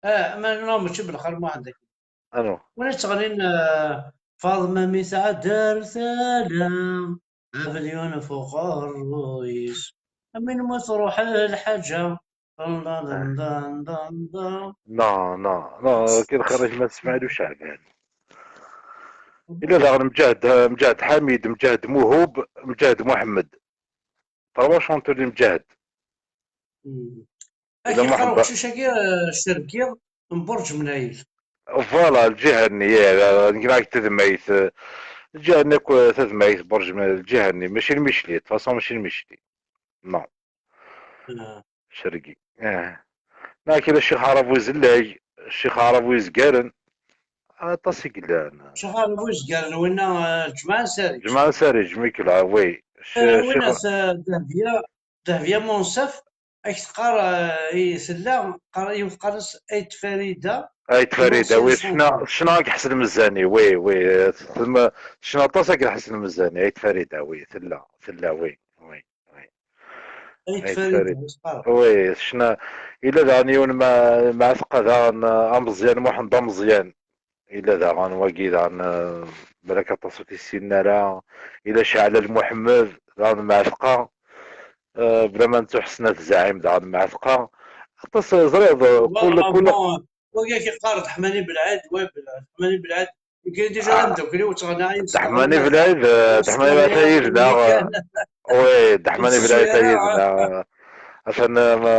Ah, ma non, mačči Belxir Muḥend Akli. Anu? Win yettɣennin, ah, Faḍma mi tɛedder tala, abelyun f uqerruy-is. Amin ma truḥ lḥaǧa. Non, non, non, kien xerrij ma Smaɛil Uceɛban. Ila daɣen Mǧahed, Mǧahed Ḥamid, Mǧahed Muhub, Mǧahed Muḥemmed. Trois chanteurs n Mǧahed. Ak yeqqar uqcic-agi, eh, Cergi n Burǧ Mnayel. Voilà, lǧiha-nni, eh, nekk tedmayt, eh, lǧiha-nni akk, eh, tadmayt, Burǧ Mnayel, lǧiha-nni, mačči n Micli, de toute façon, mačči n Micli. Non. Cergi. Eh. Neɣ kra Ccix Ɛrab Uzellay, Ccix Ɛrab Uzgaren, aṭas i yellan. Ccix Ɛrab Uzgaren, winna, eh, Ǧemɛa Nsari. Ǧemɛa Nsari, Ǧemɛa Ikla, oui. Winna, eh, Dehbiya, Dehbiya Munsef, ak teqqar, eh, i tella, qqar, yiwet qqaren-as Ayt Farida. Ayt Farida, oui, tecna, tecna ak Ḥsen Mzani, oui, oui, tecna aṭas ak Ḥsen Mzani, Ayt Farida, oui, tella, tella, oui, oui. Ay tfarid. Oui, tecna. Ila daɣen yiwen ma, ma tebqa daɣen, eh, Ameẓyan, Muḥend Ameẓyan. Ila daɣen wagi daɣen, eh, balak aṭas ur t-issinen ara. Ila Ceɛlal Muḥemmed, daɣen ma tebqa. Eh, bla ma nettuḥsen at Zaɛim daɣen ma tebqa. Aṭas, eh, ẓriɣ, eh, kul, kul. Wagi ak yeqqar Deḥmani Belɛid, wa Belɛid, Deḥmani Belɛid. Nekk déjà d ameddakel-iw ttɣennaɣ yid-s. Deḥmani Belɛid, eh, Deḥmani Belɛid ata yid-neɣ. Oui, Deḥmani Belɛid ata yid-neɣ. Atan, eh, ma,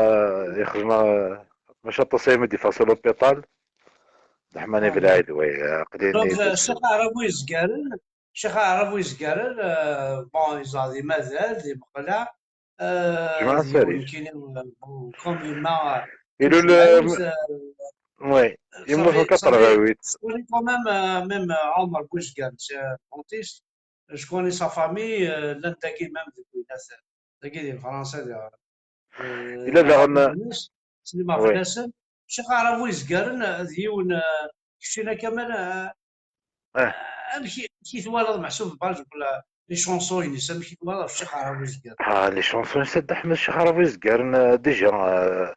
yexdem, eh, maca aṭas aymi d-iffeɣ si l'hôpital. Deḥmani Belɛid, oui, aql-i. Donc, Ccix Aɛrab Uzgaren, Ccix Aɛrab Uzgaren, eh, bon, yeẓra di Madal, di Meqleɛ, Ǧemɛa Nsari. Ilul, oui, yemmut en quatre-vingt-huit. Quand même, euh, même, euh, Ɛumer Buzgan, c'est un dentiste. Je connais sa famille, euh, llan dagi même deg winat, dagi di Fransa, di, euh, ila daɣen Sliman Flasen. Ccix Aɛrab Uzgaren, euh, d yiwen, euh, keččina Kamal, euh, amek i, amek i twalaḍ meḥsub, par exemple, les chansons-ines, amek i twalaḍ ɣef Ccix Aɛrab Uzgaren? Ah, les chansons-ines a Dda Ḥmed, Ccix Aɛrab Uzgaren, eh, déjà, eh,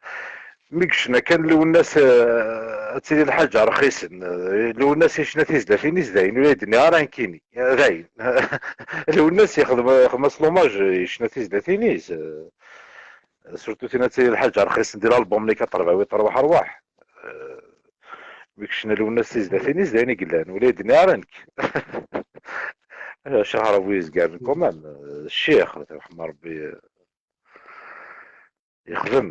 mi yecna kan Lwennas, eh, ad tili lḥaǧa rxisen. Eh, Lwennas yecna tizlatin-is dayen, ur yi-d-nniɣ ara nekkini, eh, dayen. Lwennas yexdem, yexdem-as l'hommage, yecna tizlatin-is, eh, surtout tin ad tili lḥaǧa rxisen di l'album-nni quatre-vingt-huit Rwaḥ Rwaḥ. Eh, Mi kecna Lwennas tizlatin-is, d ayen i yellan, ula d-nniɣ ara nekk. Ccix Aɛrab Uzgaren, quand même, ccix, ad t-yerḥem Rebbi, yexdem.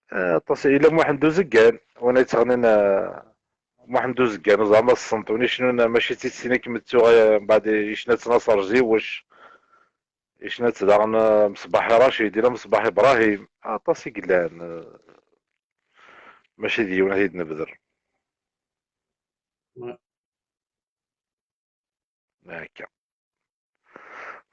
Eh, aṭas, yella Muḥend Uzeggan, win yettɣennin, eh, Muḥend Uzeggan, ur ẓerreɣ ma tessneḍ, win icennun, eh, mačči d tidet-nni kem-ttuɣ, eh, mbeɛd yecna-tt Naṣer Ziwec. Yecna-tt daɣen, eh, Mṣbaḥ Racid, yella Mṣbaḥ Ibrahim, aṭas i yellan, eh, mačči d yiwen ad t-id-nebder. Akka.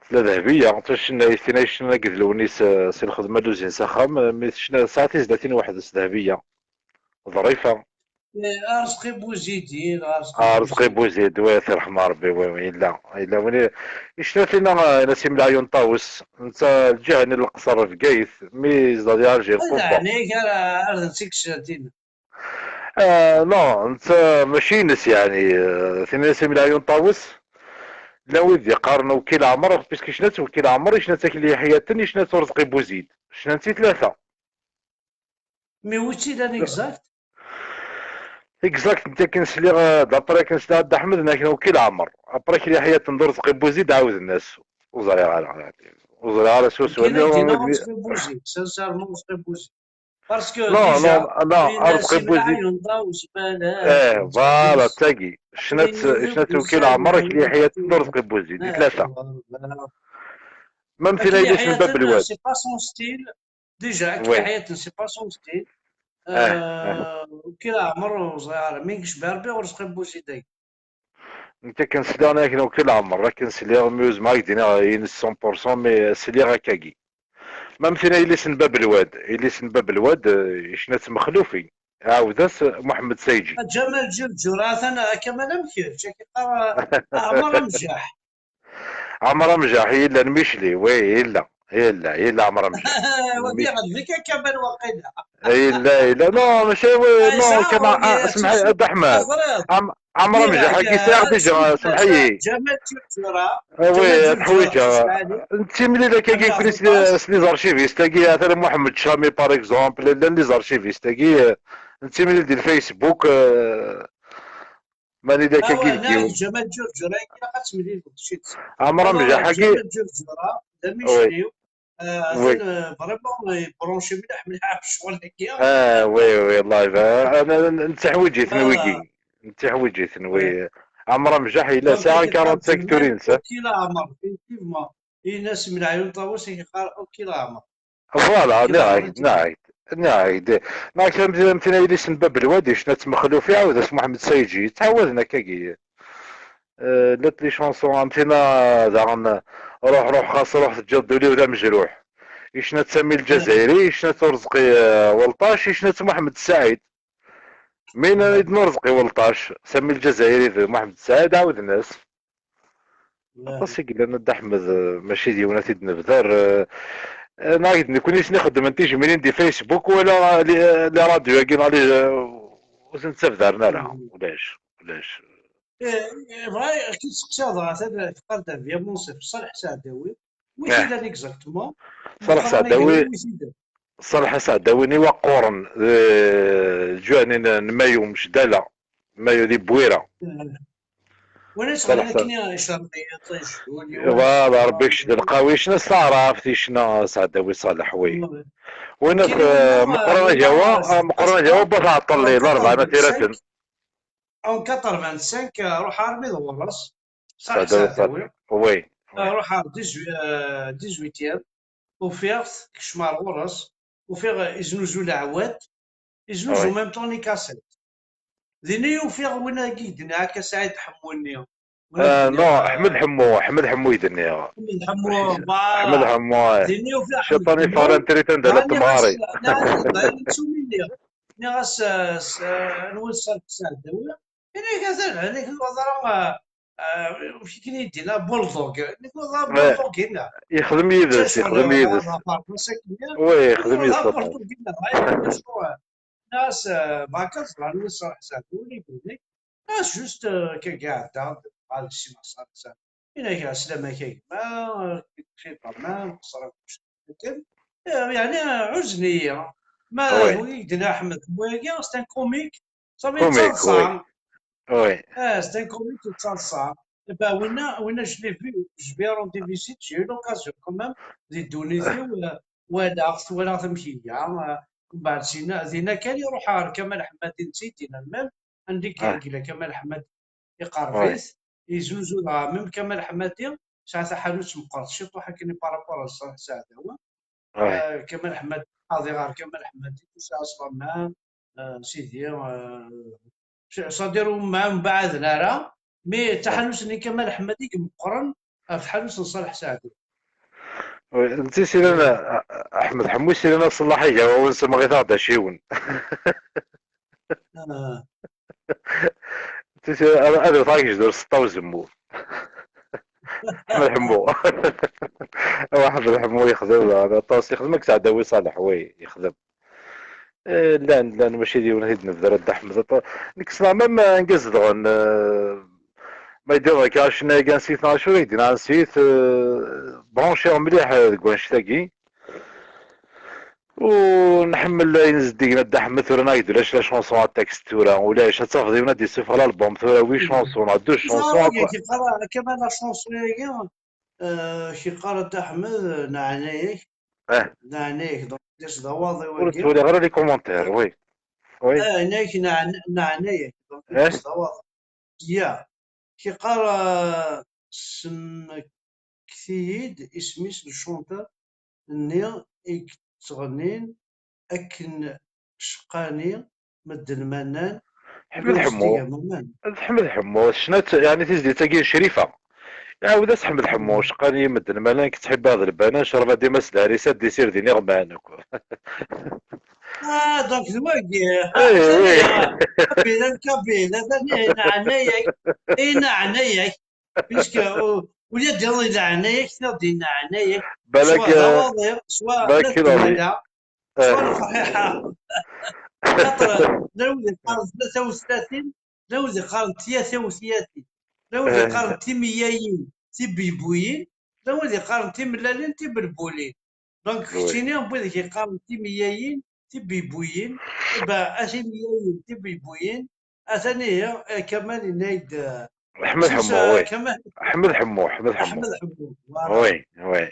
Tella Dehbiya, d tacennayt, tin ay yecnan akked Lewnis, eh, si lxedma n luzin s axxam, eh, mi tecna, tesɛa tizlatin weḥd-s Dehbiya. Ḍrifa. Eh, Arezqi Buzidi, Arezqi Arezqi Buzidi. Buzidi, wa yerḥem Rebbi, wa, wa, yella, yella win i, yecna tina, eh, Nasim Leɛyun Ṭawes, netta lǧiha-nni n Leqṣer Bgayet, mi yezdeɣ di Alger, Quba. Ɛni ara, ara d-nsikkes tina? Eh, non, netta mačči ines, yeɛni, eh, tin Nasim Leɛyun Ṭawes, llan wid yeqqaren Wekil Ɛmer, puisque yecna-tt Wekil Ɛmer, yecna-tt Akli Yeḥyaten, yecna-tt Urezqi Buzid. Cnan-tt i tlata. Mais wi tt-ilan exact? Exact, nekk akken sliɣ, eh, d'après akken sliɣ Dda Ḥmed, nekk Wekil Ɛmer. Après, Akli Ḥyaten d Urezqi Bouzi d ɛawden-as. Ur ẓriɣ ara. Ur ẓriɣ ara s uswal. Sincèrement, Urezqi Bouzi. Parce que non, déjà, non, non, Urezqi Bouzi. Eh, voilà, d tagi. Ccna-tt Wkil Ɛmer, Akli Ḥyaten d Urezqi Bouzi. Di tlata. Même tin ay d isem Bab Lwad. C'est pas son style. Déjà, Akli Ḥyaten, c'est pas son style. Wkil Ɛmer, ur ẓriɣ ara. Mi yecba Rebbi, Urezqi Bouzi dagi. Nekk akken sliɣ, nekk Wkil Ɛmer, akken sliɣ, mi ur zmireɣ ad k-d-iniɣ ines cent pour cent, mais sliɣ akkagi. Même tin ay yelli-s n Bab Lwad, yelli-s n Bab Lwad, ccna-tt Mexlufi, iɛawed-as Muḥemmed Sayeǧi. Ǧamal Ǧurǧur, atan Kamal am kečč, ad k-yeqqar Ɛmer Amjaḥ. Ɛmer Amjaḥ, yella n Micli, oui, yella, yella, yella Ɛmer Amjaḥ. Wagi ɣelbek a Kamal waqila. Yella, yella, non, mačči, oui, non, Kamal, semḥ-iyi, Dda Ḥmed. Ɛmer Amjaḥ, agi sɛiɣ déjà, semḥ-iyi. Ǧamal Ǧurǧura. Oui, ad ḥwiǧeɣ. Nettimlil akkagi s les archivistes-agi, atan Muḥemmed Cami, par exemple, llan les archivistes-agi, nettimlil di Facebook, mani d akkagi deg yiwen. Ǧamal Ǧurǧura, ilaq ad temlileḍ. Ɛmer Amjaḥ-agi. Ǧamal Ǧurǧura, d amicli-w. Atan vraiment yebranci mliḥ mliḥ ɣef ccɣel-agi. Ah, oui, oui, live. Nettiḥwiǧ-iten wigi. Nettiḥwiǧ-iten, oui. Ɛmer Amjaḥ yella sɛiɣ quarante-cinq turin-nsen. Wkil Ɛmer, effectivement. Ini-as Mlaɛyun Ṭawes, ad k-yeqqar Wkil Ɛmer. Voilà, nniɣ-ak-d, nniɣ-ak-d, nniɣ-ak-d. Nniɣ-ak am tin ay yelli-s n Bab Lwad, ccna-tt Mexlufi, iɛawed-as Muḥemmed Sayeǧi, ttɛawaden akkagi. Llant les chansons am tina daɣen, ruḥ, ruḥ, xas ruḥ, teǧǧiḍ-d ul-iw d amejruḥ. Ccna-tt Sami Lǧazayri, ccna-tt Urezqi Welṭac, ccna-tt Muḥemmed Saɛid. Mi nnan-d n Urezqi Welṭac, Sami Lǧazayri d Muḥemmed Saɛid ɛawden-as. Aṭas i yellan, a Dda Ḥmed, mačči d yiwen ad t-id-nebder. Neɣ d nekkni i sen-ixeddmen tijmilin di Facebook, wala les radios-agi, neɣ ur ten-ttabdaren ara. Ulac, ulac. Bɣiɣ ad k-id-seqsiɣ dɣa, teqqar-d Via Monsef, Ṣaleḥ Saɛdawi. Wi t-ilan exactement? Ṣaleḥ Saɛdawi. Ṣaleḥ Saɛdawi-nni waqquren, d ǧuɛni n Mayu, Mecdala, Mayu di Bwira. Wala ttɣenni akken icerq yiṭij. Voilà, Rebbi kečč d lqawi, ccna s taɛrabt, ccna Saɛdawi Ṣaleḥ, wi. Win at Meqqran Agawa, Meqqran Agawa, Bat Ɛeṭṭelli, Larebɛa n At Iraten. En quatre-vingt-cinq, ruḥ armi d ɣur-s. Ṣaleḥ Saɛdawi. Oui. Ruḥ ar dix-huitième. Ufiɣ-t, kecmeɣ ɣur-s, ufiɣ iznuzu leɛwad, iznuzu même temps les cassettes. Dinna i ufiɣ win-agi i d-nniɣ akka, Saɛid Ḥemmu-nni. Non, Ḥmed Ḥemmu, Ḥmed Ḥemmu i d-nniɣ. Ḥmed Ḥemmu, Ḥmed Ḥemmu. Dinna i ufiɣ Ciṭan i ffɣen tritanda la temɣari. Nniɣ-as, anwa Saɛid Saɛdawi? Ini-k atan, ini-k ẓra. Amek i ken-id-yenna Bulldog? Nekk ur ẓriɣ Bulldog-inna. Yexdem yid-s, yexdem yid-s. Oui, yexdem yid-s. Nas, bɣa kan ẓran wis ṛeḥsab ur ibni. Nas just kagi ɛedda ɣer ssimaṣar. Ini-ak ɛeslama-k a gma, kif ṭerman, xesra kullec. Akken, yeɛni ɛuzzen-iyi. Ma d wagi i d-yenna Ḥmed Ḥemmu-agi, c'est un comique. Ça veut dire Comique, oui. Ah, c'est un comique de ça. Eh ben, winna, winna, je l'ai vu, je vais rendre visite, j'ai eu l'occasion quand même, di ddunit-iw, walaɣ-t, walaɣ-t amek iga. Mbeɛd dinna, dinna kan iruḥ ɣer Kamal Ḥemmadi, netta i d-yennan même, anda i yella Kamal Ḥemmadi, iqerreb-it, izuzu dɣa même Kamal Ḥemmadi, sɛa taḥanut meqqret ciṭuḥ akken i par rapport à Ṣaleḥ Saɛdawi. Kamal Ḥemmadi, qadi ɣer Kamal Ḥemmadi, tusa aslaman, sidi, c'est-à-dire ur mɛembaɛaden ara, mais taḥanut-nni Kamal Ḥemmadi i imeqqren ɣef tḥanut n Ṣaleḥ Saɛdawi. Netta silan, Ḥmed Ḥemmu silan aṣellaḥ i gawawen semɣit-aɣ-d aciwen. Ad wteɣ agejdur s ṭṭa uzemmur. Ḥmed Ḥemmu. Awa Ḥmed Ḥemmu yexdem aṭas, yexdem akked Saɛdawi Ṣaleḥ, wi yexdem. Llan, llan, mačči d yiwen i d-nebder, a Dda Ḥmed. Nekk ssneɣ même anga zedɣen, ma yeddiḍ akka acennay-agi ansiyet neɣ acu i d-yenna ansiyet, branchiɣ mliḥ deg wannect-agi. Ur nḥemmel ayen zeddigen a Dda Ḥmed, tura nag-d ulac la chanson à texte tura, ulac, ad tafeḍ yiwen ad d-issufeɣ l'album tura, huit chansons, neɣ deux chansons, Kamal la chanson-agi, euh, k-yeqqar a Dda Ḥmed, neɛna-yak, eh, neɛna-yak, donc d awaḍi ur ttwaliɣ ara les commentaires, oui. Oui. Neɛna-yak, neɛna-yak, donc d awaḍi. Ya, k-yeqqar, euh, semmek-iyi-d isem-is le chanteur-nni i yettɣennin akken ceqqani medden ma nnan Ḥmed Ḥemmu. D Ḥmed Ḥemmu, ccna-tt, yeɛni tizlit-agi n Crifa. Iɛawed-as Ḥmed Ḥemmu, ceqqan-iyi medden ma llan, ttḥibbiɣ d lbanan, ccrab ad d-imas d Ɛrisa, ad d-isired iniɣman akk. Ah, donc d wagi. Eh, oui. Kabila, kabila, d neɛna-yak, i neɛna-yak. Puisque ula d iḍ i leɛna-yak, tiɣ di neɛna-yak. Balak, soit d awaḍi, soit balak d tmara, soit lferḥiḥa. Xaṭer llan wid yeqqaren tlata u tlatin, llan wid yeqqaren tlata u tlatin, llan wid yeqqaren timeyyayin, tibibbuyin, llan wid yeqqaren timellalin, tibelbulin. Donc keččini n wid yeqqaren timeyyayin, tibibbuyin, bah, a timeyyayin, tibibbuyin, atan ihi, eh, Kamal yenna-yi-d, eh, Ḥmed Ḥemmu, oui. Ḥmed Ḥemmu, Ḥmed Ḥemmu. Oui, oui.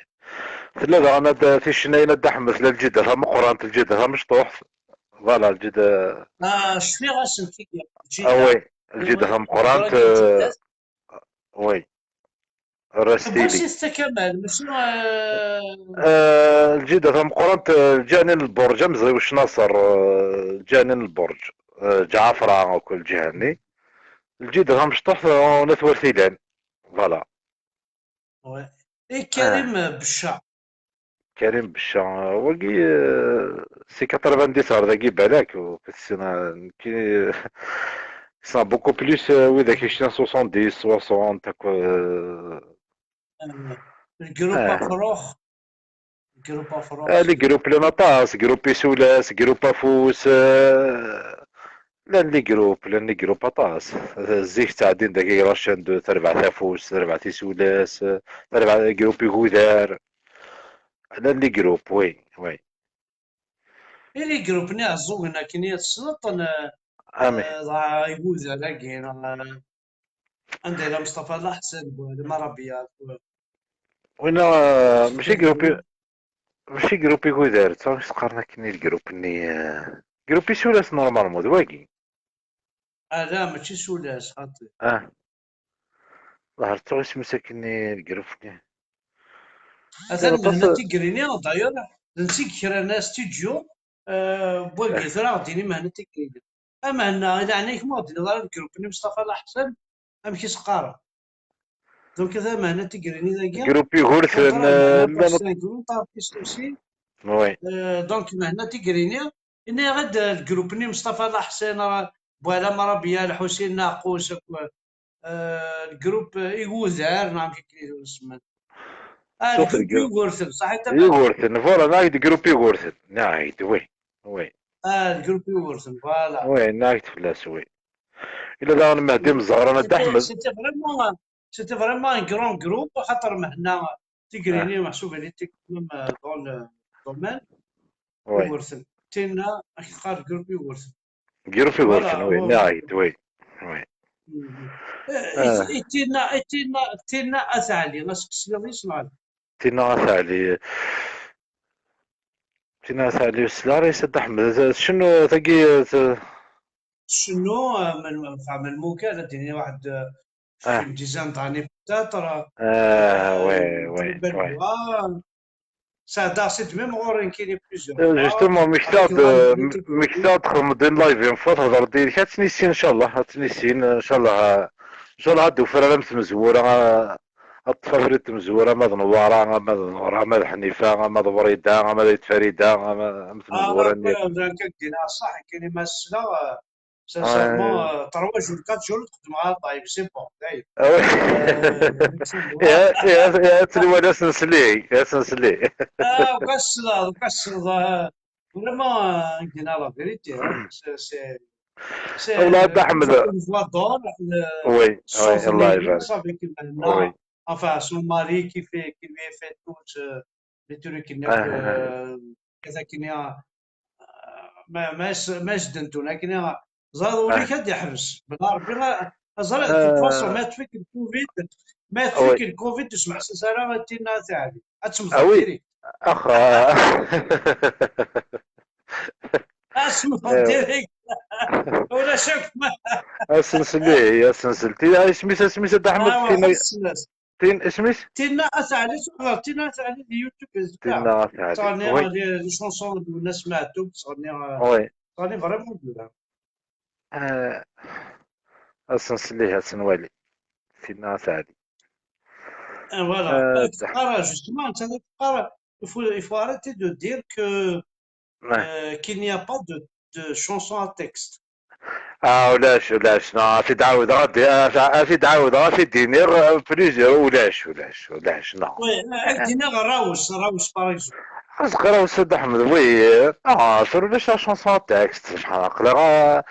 Tella daɣen ad ticnayin a Dda Ḥmed, tella lǧida tameqqrant, lǧida tamecṭuḥt. Voilà, lǧida. Ah, cfiɣ-asen tigi. Ah, oui, lǧida tameqqrant. Oui. Rastili. Lǧida tameqqrant, lǧiha-nni n lburǧ, amezɣi ucnaṣer, lǧiha-nni n lburǧ, Ǧɛafra akk lǧiha-nni. Lǧida tamecṭuḥt, n At Wertilan. Voilà. I Karim Becca. Karim Becca, wagi, c'est quatre-vingt-dix ɣer dagi balak, c'est beaucoup plus, widak yecnan soixante-dix, soixante, akk. Lgrup Afrux. Lgrup Afrux. Les groupes llan aṭas, groupe Isulas, groupe Afus, llan les groupes, llan les groupes aṭas. Zik ttɛeddin dagi Racen de, tarbaɛt Afus, tarbaɛt Isulas, tarbaɛt groupe Igudar. Llan les groupes, oui, oui. I les groupes-nni ɛezzugen akken i tessneḍ-ten, dɣa Igudar-agi, neɣ anda yella Mustafa Laḥsen, Buɛlam Arabia? Winna, mačči groupe, mačči groupe Igudar, ttaɣ s qqaren akken i le groupe-nni, groupe Isulas normalement, d wagi. Ala, mačči Isulas, xaṭi. Ah. Ḍher tuɣ isem-is akken i le groupe-nni. Atan mehna Tigrini, d'ailleurs, d netta i yekran astudyu, wagi tura ɣ-d-yini mehna Tigrini. A Mhenna, i leɛnaya-k ma ɣ-d-tiniḍ ara le groupe-nni Mustafa Laḥsen, amek i s-qqaren? Donc, atan mehna Tigrini dagi. Groupe Igurten, llan. Oui. Donc, mehna Tigrini, yenna-yaɣ-d le groupe-nni Mustafa Laḥsen, Buɛlam Arabia, Lḥusin Naqqus, akk. Le groupe Igudar, neɣ amek akken i t-semman. Ah, le groupe Igurten, saḥit. Igurten, voilà, neɣ le groupe Igurten, neɣ, oui, oui. Ah, le groupe Igurten, voilà. Oui, neɣ fell-as, oui. Ila daɣen Mehdi Meẓɣran, a Dda Ḥmed. C'était vraiment, c'était vraiment un grand groupe, xaṭer mehna Tigrini, meḥsub elle était quand même dans le domaine. Igurten. Tinna, ak teqqar groupe Igurten. Groupe Igurten, oui, neɣ, oui, oui. Tinna, tinna, tinna At Ɛli, as-tesliḍ yes neɣ? Tinna At Ɛli. Tinna At Ɛli, ur sliɣ ara yes a Dda Ḥmed. Tcennu tagi. Tcennu, melmuka, ad d-yini waḥed, une dizaine d'années peut-être. Ah, ouais, ouais, ouais. Sɛeddaɣ si d-même ɣur-i nekkini plusieurs fois. Justement, mektaɣ-d, mektaɣ-d xedmeḍ-d live une fois, thedreḍ yid-k, ad tt-nissin, ncallah, ad tt-nissin, ncallah, ncallah ad d-ufer ara am tmezwura, ad ṭṭef abrid tmezwura, ama d Newwara, ama d Nura, ama d Ḥnifa, ama d Wrida, ama d Ayt Farida, ama am tmezwura-nni. Sincèrement, trois jours, quatre jours, txeddmeɣ aṭay, c'est bon, dayen. Ad tt-nwali ass n sli, ass n sli. Ukassleḍ, ukassleḍ. Vraiment, gina la vérité, c'est, c'est, c'est une voix d'or. Oui, oui, Allah ibarak. Enfin, son mari qui fait, qui lui fait tout, les trucs, akken ya, ma, ma s-, ma s-ddent-, akken ya, ẓriɣ ur-, ah, ad d-yeḥbes. Bla Rebbi, ẓriɣ, de toute façon, ma tfik le covid, ma tfik le covid, ur smeḥsis ara i Tina At Ɛli. Ad temmteḍ direct. Ax, ah. Ad temmteḍ direct. Ulac akk ma. Asensel, ih, asensel. Ti-, isem-is, isem-is, a Dda Ḥmed? Ah, Tina, Tina, isem-is? Tina At Ɛli, tuɣ Tina At Ɛli di YouTube. Tina At Ɛli. Ttɣenniɣ les, les chansons de Lwennas Meɛtub, ttɣenniɣ, oui, ttɣenniɣ vraiment bien. Ah, asensel, ih, ad tt-nwali. Tina At Ɛli. Ah, voilà. Ah, teqqar, justement, teqqar, il faut, il faut arrêter de dire que euh, qu'il n'y a pas de, de chanson à texte. Ah, ulac, ulac, non, ad t-id-ɛawdeɣ, ad, ad t-id-ɛawdeɣ, ad t-id-iniɣ, euh, plusieurs, ulac, ulac, ulac, non. Oui, ad d-iniɣ Rawes, Rawes, par exemple. Azekka Rawes, a Dda Ḥmed, oui, euh, non, tura ulac la chanson à texte, subḥan, aql-aɣ, euh,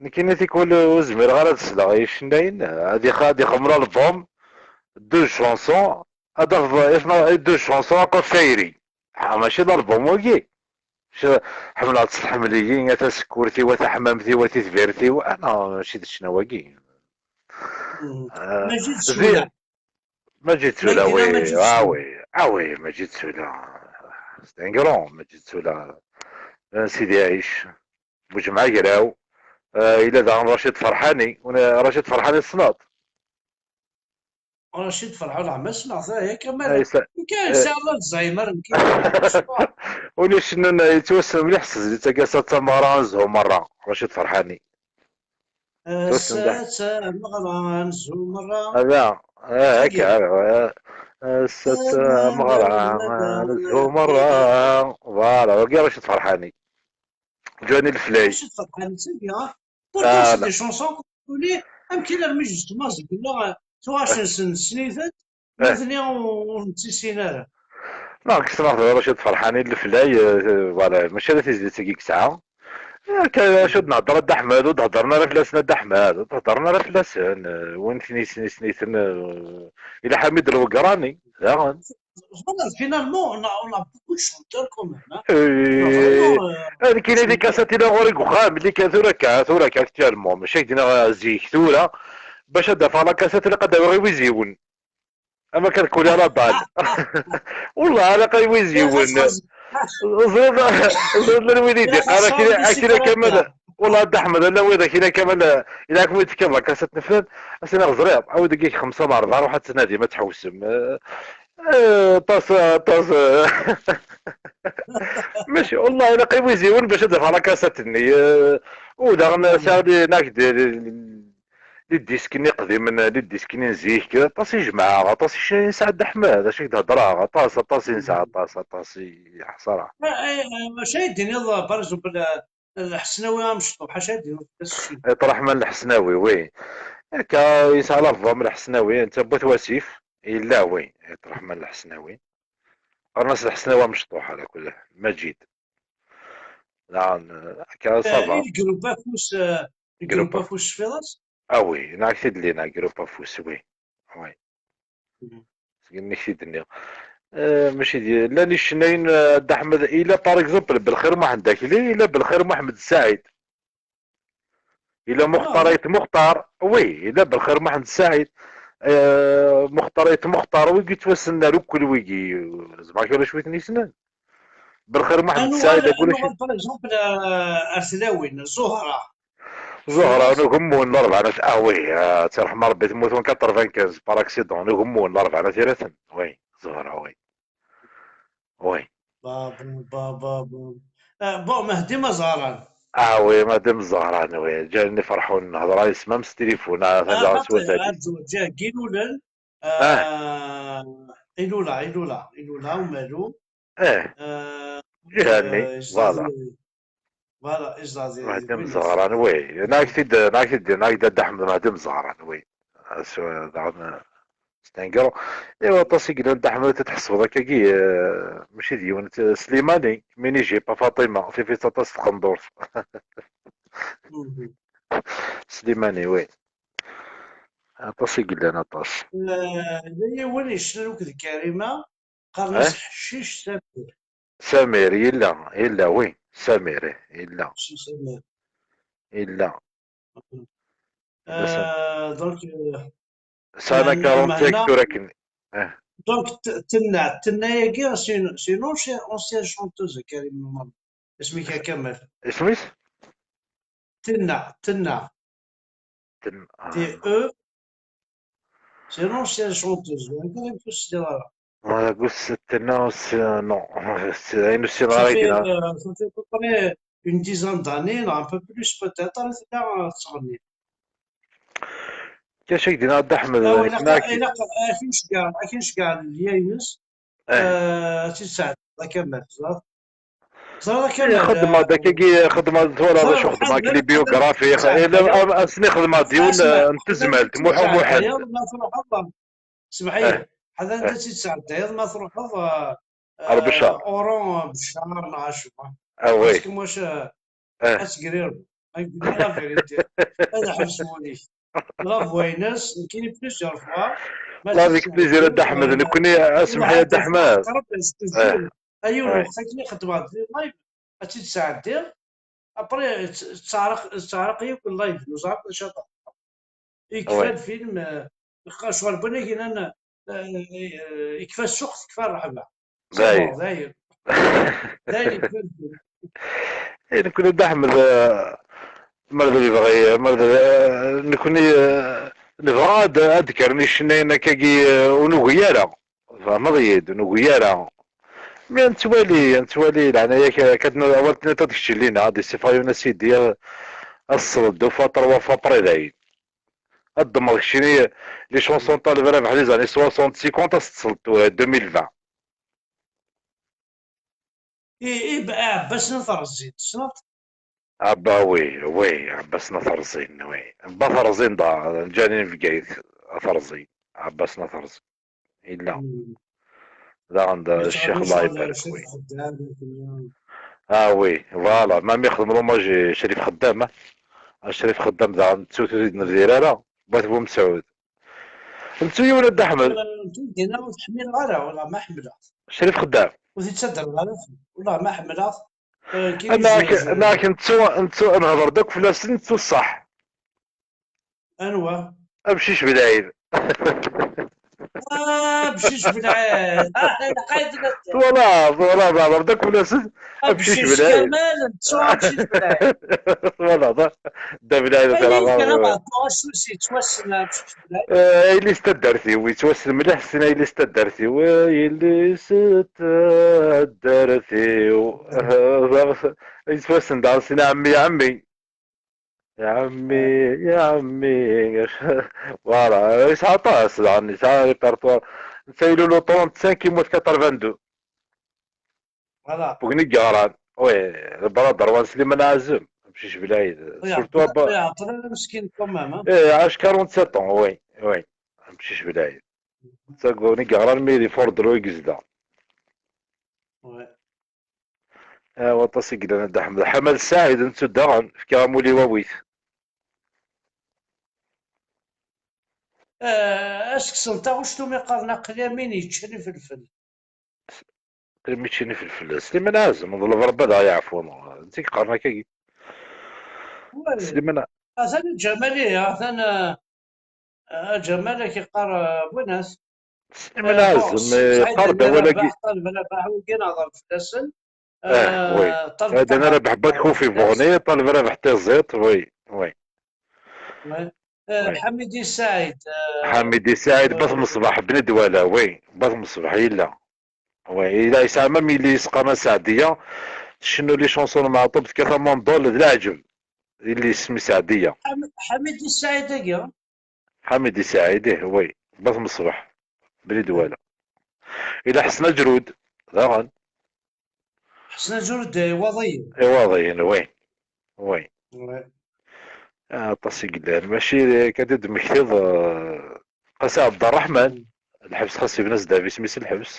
nekkini tikwal ur zmireɣ ara ad sleɣ i yicennayen, euh, ad ix-, ad ixdem l'album, douze chansons, ad d-afeḍ, deux chansons, akked tayri. Ah, mačči d album wagi. Ḥemmleɣ-tt tḥemmel-iyi, a tasekkurt-iw, a taḥmamt-iw, a titbirt-iw. Ah, non, mačči d ccna wagi. Ah, mačči d ccna. Mačči d ccna, oui. Ah, oui, ah, oui, mačči d ccna. C'est un grand, mačči d ccna. Ah, Sidi Ɛic, Buǧemɛa Agraw. Ah, yella daɣen Racid Ferḥani. Racid Ferḥani tessneḍ? Racid Ferḥan, ɛemma ssneɣ-t, ah, yak, ama d, nekk, eh, yesɛa Alzheimer, nekk. Win icennun, eh, yettwassen mliḥ s tezlit-agi, ass-a d tameɣra ad nezhu merra, Racid Ferḥani. Ass-a d tameɣra ad nezhu merra. Ada, eh, akka, eh, ass-a d tameɣra ad nezhu merra. Voilà, wagi Racid Ferḥani. Johnny Leflay. Racid Ferḥani, c'est bien. Pourtant, c'est des chansons qu'on connaît. Amek i armi justement, zgella, tuɣac-nsen ssniten, nitni ur, ur nettissin ara. Non, kkseɣ Racid Ferḥani, Leflay, euh, voilà, mačči ala tizlit-agi i yesɛa. Akka, acu d-nehder a Dda Ḥmed, ur d-heddren ara fell-asen a Dda Ḥmed, ur d-heddren ara fell-asen, euh, win ten-yesniten, euh, ila Ḥamid Lwegrani, daɣen. Voilà, finalement, on a, on a beaucoup de chanteurs quand même, hein. Eh, vraiment, euh, eh, nekkini les cassettes ila ɣur-i deg uxxam, les ca-, tura akka, tura akka, actuellement, mačči ak-d-nniɣ zik, tura, bac ad d-afeɣ la cassette, ilaq ad awiɣ iwiziwen. Ama kan kuli à la balle. Wallah, ilaq iwiziwen. Ẓriɣ, ẓriɣ llan wid i d-iqqar, akila, akila Kamal, wallah, a Dda Ḥmed, llan wid, akila Kamal, ila akken wid tefkiḍ la cassette n flan, as-iniɣ ẓriɣ, a wid-agi xemsa neɣ rebɛa, ruḥ ad tnadim, ad tḥewsem. Eh, aṭas, aṭas, eh. Mačči, wallah, ilaq iwiziwen bac ad d-afeɣ la cassette-nni, eh, u daɣen sɛiɣ di, nak di, di, di disques-nni qdimen, di disques-nni n zik, aṭas i jemɛeɣ, aṭas i c-, i nesɛa Dda Ḥmed, acu i k-d-heddreɣ, aṭas, aṭas i nesɛa, aṭas, aṭas i ḥṣareɣ. Ma, eh, eh, mačči ay d-tiniḍ, par exemple, eh, Lḥesnawi amecṭuḥ, acu ay d-tiniḍ fell-as? Ayt Ṛeḥman Lḥesnawi, oui. Akka, yesɛa l'album Lḥesnawi, netta n Wat Wasif. Yella, oui, Ayt Ṛeḥman Lḥesnawi. Qqaren-as Lḥesnawi amecṭuḥ, ala kulli, Maǧid. Daɣen, eh, akka, ça va. Eh, i le groupe Afus, eh, le groupe Afus, tecfiḍ-as? Ah, oui, neɣ ak-t-id-lli, neɣ groupe Afus, oui. Oui. Mhm. Seg-nni ak-t-id-nniɣ. Eh, mačči d, llan icennayen, eh, a Dda Ḥmed, ila, par exemple, Belxir Muḥend Akli, ila Belxir Muḥend Saɛid. Ila Muxtar Ayt Muxtar, oui, ila Belxir Muḥend Saɛid. Eh, Muxtar Ayt Muxtar, wigi yettwassnen ar ukkel wigi, zemreɣ kra cwiṭ n yisnan. Belxir Muḥend Saɛid, ad nuɣal, par exemple, eh, ar tlawin, Zuhra. Zuhra n ugemmun n rebɛa n at, ah, oui, eh, ad tt-yerḥem Rebbi, temmut en quatre-vingt-quinze par accident, n ugemmun n rebɛa n at Iraten, oui, Zuhra, oui. Oui. Ba, ba, ba, ba, ba. Eh, bon, Mehdi Meẓɣran. Ah, oui, Mehdi Meẓɣran, oui. Ǧǧan-nni ferḥun, nehder yes-m s tilifun, ah, atan daɣen s wasali. Ǧǧa-, ǧǧa-, Gilulen, ah, Ilula, Ilula, Ilula, Umalu. Eh. Eh, ǧǧan-nni, eh, voilà. Voilà, Mehdi Meẓɣran, oui. Neɣ ak-t-id, neɣ ak-t-id, neɣ ak-d Dda Ḥmed Mehdi Meẓɣran, oui. Ah, s-, daɣen, c'est un grand. Iwa, aṭas i yellan Dda Ḥmed, ad tḥesbeḍ akkagi, eh, mačči d yiwen, eh, Slimani, Mini Jeep, a Faṭima, tif-itt aṭas tqendurt. Mhm. Slimani, oui. Aṭas i yellan, aṭas. Eh, yella yiwen yessnen akked Karima, qqaren-as Ḥcic Samir. Samir, yella, yella, oui, Samir, ih, yella, Mačči Samir. Yella. Yella Samir. Euh, donc, euh, Sɛan meɛna, quarante-cinq meɛna, tura akken. Eh, donc, t- Tenna, Tenna-agi, c'est une, c'est une ancienne, ancienne chanteuse, Karim Mohamed. Isem-ik a Kamal. Isem-is? Tenna, Tenna. Ten- ah, T E. C'est une ancienne chanteuse. Donc, Karim, tu sais, voilà. Ah, Gus Tenna, c'est, non, c'est une ancienne Ça fait, règle, hein. Euh, ça fait à peu près une dizaine d'années, non, un peu plus peut-être, elle était là, euh, sur les- Qu'est-ce que dit Dda Ḥmed? Ah oui, il a, Knak. Il a, il a, il a, Eh. Kamal, ẓer. Ẓer Eh, Kamal, xedmeɣ-d akkagi, xedmeɣ-d, twalaḍ ẓer acu xedmeɣ, Ḥmed, les biographies, Ḥmed, asmi xedmeɣ-d yiwen, eh, n tezmalt, Muḥ u Muḥend. Ma truḥeḍ, semḥi, Eh, ḥader eh. Anda tt-id-tesɛeddayeḍ, ma truḥeḍ, eh, Ar Beccar. Oran, Beccar, neɣ acemma. Ah oui. Parce que moi, je, Eh. Ad tegrireḍ. Ad tegrireḍ la vérité. Ad ḥebs wul-ik. La voix-ines, nekkini plusieurs fois. Avec plaisir, a Dda Ḥmed. Nekkni, asmeḥ ya Dda Ḥmed. Qrib, je te Eh, jure. Ayyur, ouais. Xakken i xedmeɣ di live, ad tt-id-sɛeddiɣ. Après, teɛreq, teɛreq yakk live, ur ẓriɣ acu ara. Yekfa Ouais. Lfilm, eh, ccɣel n win aginan, eh, eh, yekfa ssuq, tekfa rreḥba. Dayen. Bon, dayen. Dayen yekfa lfilm. Eh, nekkni, a Dda Ḥmed, eh, ma d lebɣi, ma d, eh, nekkni, eh, nebɣa ad, ad d-kkren icennayen akkagi, eh, ur nugi ara. Tfehmeḍ-iyi-d, ur nugi ara. Mi ad nettwali, ad nettwali, leɛnaya-k, akka awal tenniḍ-d kečč, Lina, ad d-issifeɣ yiwen asidi, eh, ad s-tesleḍ deux fois, trois fois après dayen. Ad d-ddmeḍ keččini les chansons n Ṭaleb Rabeḥ des années soixante, cinquante, ad s-tesleḍ tura, deux mille vingt. I, i, Ɛebbas n At Rẓin, tessneḍ? Ah bah oui, oui, Ɛebbas n At Rẓin, oui. Bah At Rẓin, da, ǧanin Bgayet, At Rẓin, Ɛebbas n At Rẓin. Yella. Hmm. Daɣen d Yettɣenni Ccix ccɣel Allah ibarik, Crif oui. Xeddam, akken. Ah oui, voilà, ma mi xedmen l'hommage i Crif Xeddam, eh? A Crif Xeddam daɣen, nettu ur t-id-nebdir ara, Wat Bumesɛud. Nettu yiwen a Dda Ḥmed. Eh, nekk dinna ur t-ḥmileɣ ara, wala ma ḥemmleɣ-t. Crif Xeddam. Ur t-id-ttadreɣ ara, wala ma ḥemmleɣ-t. Eh, kif Anak, yezweǧ, eh, anak nettu, nettu, nehder-d akk fell-asen, nettu ṣṣeḥ. Anwa? Amcic Belɛid. Ah, Amcic Belɛid. Ah, lqayed. Voilà, voilà, nehder-d akk fell-asen. Amcic Amcic Belɛid. Kamal, nettu Amcic Belɛid. Voilà, da, Dda Belɛid. Ayen kan, abeɛṭu, acu s yettwassen Amcic Belɛid? Eh, yelli-s taddart-iw, yettwassen mliḥ, sin yelli-s taddart-iw, eh, yelli-s taddart-iw. Eh, yettwassen daɣen sin ɛemmi, ɛemmi. Ya ɛemmi, ya ɛemmi. Voilà, yesɛa aṭas daɣen, yesɛa répertoire. Netta ilul au trente-cinq, yemmut quatre-vingt-deux. Voilà. Bugni yeɣran. Oui, le brother wa n Sliman Ɛazem, Amcic Belɛid. Oui, Surtout à oui, ɛeṭṭel ara meskin quand même, hein. Eh, عاش quarante-sept ans, oui, oui. Amcic Belɛid. Netta bugni yeɣran mi di Fordreau i yezdeɣ. Oui. Ah, waṭas i yellan a Dda Ḥmed. Ḥamal Saɛid, nettu daɣen, fkiɣ amulli wawit. Eh, ad s-kksen taɣect umi qqaren aqli am win yeččan ifelfel. Aqli am win yeččan ifelfel. Sliman Ɛazem, ḍleb Rebbi ad aɣ-yeɛfu. Netta i yeqqaren akkagi. Oui. Sliman A-, Atan Ǧamal, ihi, atan, eh, eh, Ǧamal ak-iqqar, eh, Bunas. Sliman Ɛazem, eh, yeqqar-d awal-agi. Ṭaleb Rabaḥ, wigi nehḍer fell-asen. Eh, oui. Eh, Ṭaleb Hada Rabaḥ, Rabaḥ Bat Kufi eh, Buɣni, Ṭaleb Rabaḥ Tiẓiṭ, oui, oui. Oui. Eh, Oui. Ḥamidi Saɛid, eh, Ḥamidi Saɛid, Bat Meṣbaḥ, Bni Dwala, oui. Bat Meṣbaḥ, yella. Oui, yella, yesɛa même yelli-s qqaren-as Saɛdiya, tcennu les chansons n Meɛṭub, tekkat amundol, d leɛǧeb. Yelli-s isem-is Saɛdiya. Ḥam-, Ḥamidi Saɛid-agi? Ḥamidi Saɛid, ih, oui. Bat Meṣbaḥ, Bni Dwala. Yella Ḥsen Aǧrud, daɣen. Ḥsen Aǧrud, eh, Iwaḍiyen. Iwaḍiyen, oui. Oui. Oui. Ah, aṭas i yellan. Mačči d-, akka d-d-temmektiḍ, eh, Qasi Ɛebderreḥman. Lḥebs xas yebna zdav isem-is lḥebs.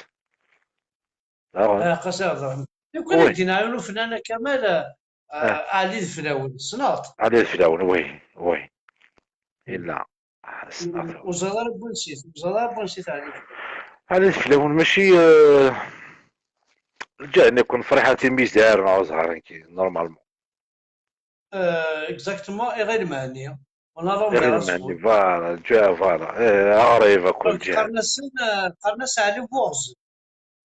Daɣen. Eh, Qasi Ɛebderreḥman. Nekkni Oui. Dinna yiwen ufennan a Kamal, eh, Ah. Ɛli Ideflawen, tessneḍ-t? Ɛli Ideflawen, oui, oui. Yella. Ḥsen. Ur ẓriɣ ara n wansi-t, ur ẓriɣ ara n wansi-t Ɛli Ideflawen. Ɛli Ideflawen, mačči, eh, Lǧiha-nni kun Friḥa Timizar neɣ Zhar nekki, normalement. Exactement, iɣil Mɛenni. On a Iɣil Mɛenni, voilà, lǧiha, voilà. Eh, Aɣrib akk lǧiha. Qqaren-asen, qqaren-as Ɛli Buɣzen.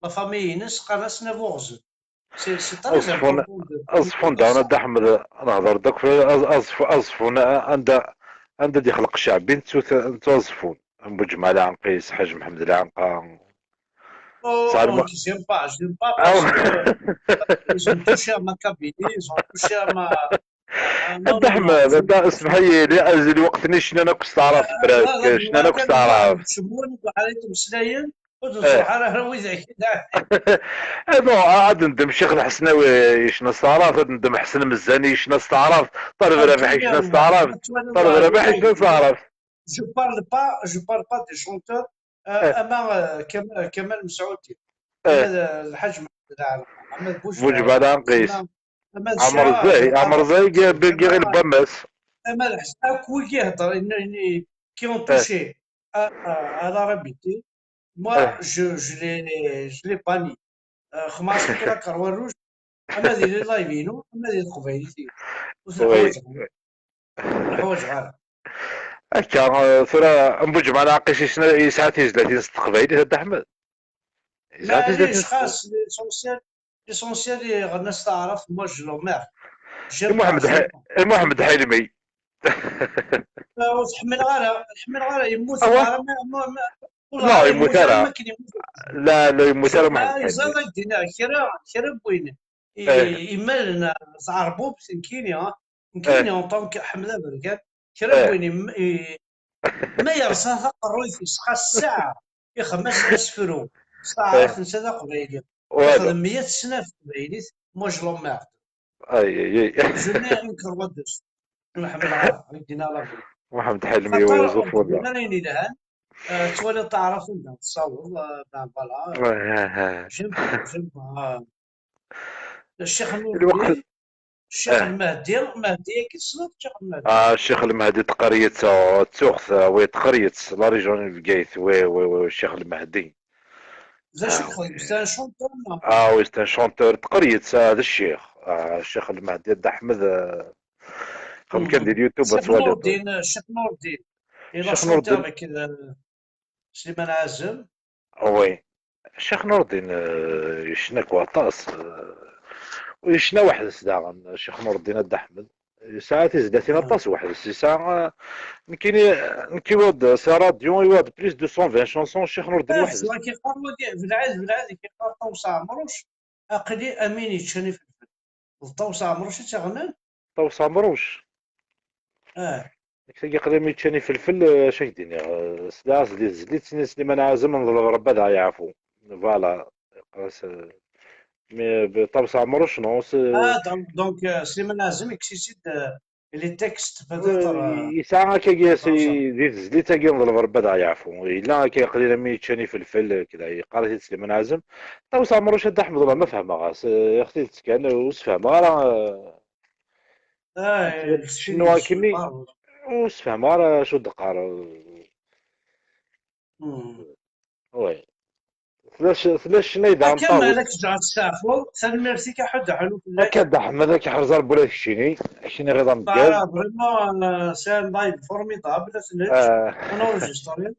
La famille-ines qqaren-asen Abuɣzen. C'est très Aẓeffun, important. Aẓeffun daɣen a Dda Ḥmed, nehder-d akk, aẓeffun, anda, anda d-ixleq Ccɛbi, nettu Aẓeffun. Buǧemɛa Lɛenqis, Ḥaǧ Mḥemmed Lɛenqa. Oh, j'aime pas, j'aime pas parce que ils ont touché à ma Kabylie, ils ont touché à ma. A Dda Ḥmed, a Dda, smeḥ-iyi, azil lweqt-nni cnan akk s taɛrabt, presque, cnan akk s taɛrabt. Cemmun, ɛlayt umeslayen, ur d-nṣuḥ ara, ara widak. Eh, bon, ad ndem Ccix Lḥesnawi yecna s taɛrabt, ad ndem Ḥsen Mezzani yecna s taɛrabt, Ṭaleb Rabaḥ yecna s taɛrabt, Ṭaleb Rabaḥ yecna s taɛrabt. Je parle pas, je parle pas des chanteurs, euh, ama, euh, Kam- Kamal Mesɛudi, ama d- Lḥaǧ Mḥemmed Lɛenqa, ama d Buǧemɛa Lɛenqis, ama d Ɛmer Zay, Ɛmer Zay, Giɣil Bamas. Ama d Ḥsen, akk wigi heddren, qui ont touché à, à, à la République. Moi, je, je les, je les bannis. Euh, xmas kra karwa rouge, ama di les live-inu, ama di teqbaylit-inu. Ur ten-ḥwaǧeɣ ara. Ur ten-ḥwaǧeɣ ara. Akka, eh, tura, Buǧemɛa Lɛenqis yesɛa tizlatin s teqbaylit, a Dda Ḥmed? Yesɛa tizlatin s xas, l'essentiel, l'essentiel, iɣenna s taɛrabt, moi, je l'emmerde. I Muḥemmed Ḥ-, i Muḥemmed Ḥilmi. Ur t-ḥemmleɣ ara, ur t-ḥemmleɣ ara, yemmut ara, ma, ma, ma, Non, yemmut ara. La, la, yemmut ara Muḥemmed Ḥilmi. Yeẓra ad d-iniɣ kra, kra n win i-, imalen s tɛerbubt, nekkini, ah, nekkini, en tant que Ḥmed Aberkan, kra n win im-, i-, ma yerẓa taqerruyt-is, xas ssaɛa, ixemmem-as asefru s taɛrabt, netta d aqbayli. Ixdem meyya sna ɣef teqbaylit, moi je l'emmerde. Ay, ay, ay. Je n'ai une croix dessus. Ur ḥemmleɣ ara, ad k-d-iniɣ la vérité. Muḥemmed Ḥilmi u Aẓeffun. Ara ayen yelhan, eh, tettwaliḍ taɛrabt anda tessaweḍ, eh, ben voilà. J'aime pas, j'aime pas. Ccix Nurdin, Ccix Lmehdi, Mehdi-agi tessneḍ Ccix Lmehdi? Ah, Ccix Lmehdi teqqar-iyi-tt, ttuɣ, oui, teqqar-iyi-tt, la région n Bgayet, oui, oui, oui, Ccix Lmehdi. D acu i txedmeḍ? C'est un chanteur, neɣ? Ah oui, c'est un chanteur. Teqqar-iyi-tt, ah, d ccix. Ah, Ccix Lmehdi Dda Ḥmed, ah, xdem kan di YouTube ad twaliḍ. Ccix Nurdin, Ccix Nurdin. Il a chanté avec, euh, Sliman Ɛazem. Oui. Ccix Nurdin, euh, yecna akk aṭas. Euh, yecna weḥd-s daɣen, Ccix Nurdin Dda Ḥmed. Yesɛa tizlatin aṭas weḥd-s. Yesɛa, eh, nekkini, nekk iwad s radio, iwad plus de cent vingt chansons, Ccix Nurdin weḥd-s. Belɛid, belɛid, belɛid, yeqqar Ṭawes Ɛemruc, aql-i am win yeččan ifelfel. D Ṭawes Ɛemruc i tt-iɣennan? Ṭawes Ɛemruc. Ah. Nekk tagi aql-i am win yeččan ifelfel, eh, acu ak-d-iniɣ, eh, sliɣ-as di tezlit-nni n Sliman Ɛazem, neḍleb Rebbi ad aɣ-yeɛfu. Voilà. Yeqqar-as, eh, Mais, euh, Ṭawes Ɛemruc, non, c'est... Ah, donc, donc, euh, Sliman Ɛazem, yekkes-itt-id, euh, les textes, peut-être, euh, yesɛa akka, di tezlit-agi, neḍleb Rebbi ad aɣ-yeɛfu. Yella akka, aql-i am win yeččan ifelfel, kra, yeqqar-it-id Sliman Ɛazem. Ṭawes Ɛemruc, a Dda Ḥmed, ma fehmeɣ-as, eh, ɣef tidet kan, ur s-fehmeɣ ara, eh, cennuɣ akkenni, ur s-fehmeɣ ara acu d-qqar. Oui. Tella c-, tella ccna i d-ɛen Ṭawes. Akka, malak, tǧeɛ testeɛfuḍ. Tanemmirt-ik, aḥud aḥunu fell-ak. Akka, Dda Ḥmed, ad k-iḥrez Rebbi ula d keččini. Keččini ɣiḍ ameggaz. Bah, vraiment, euh, c'est un live formidable, ad t-neǧǧ, ad n-enregistrer.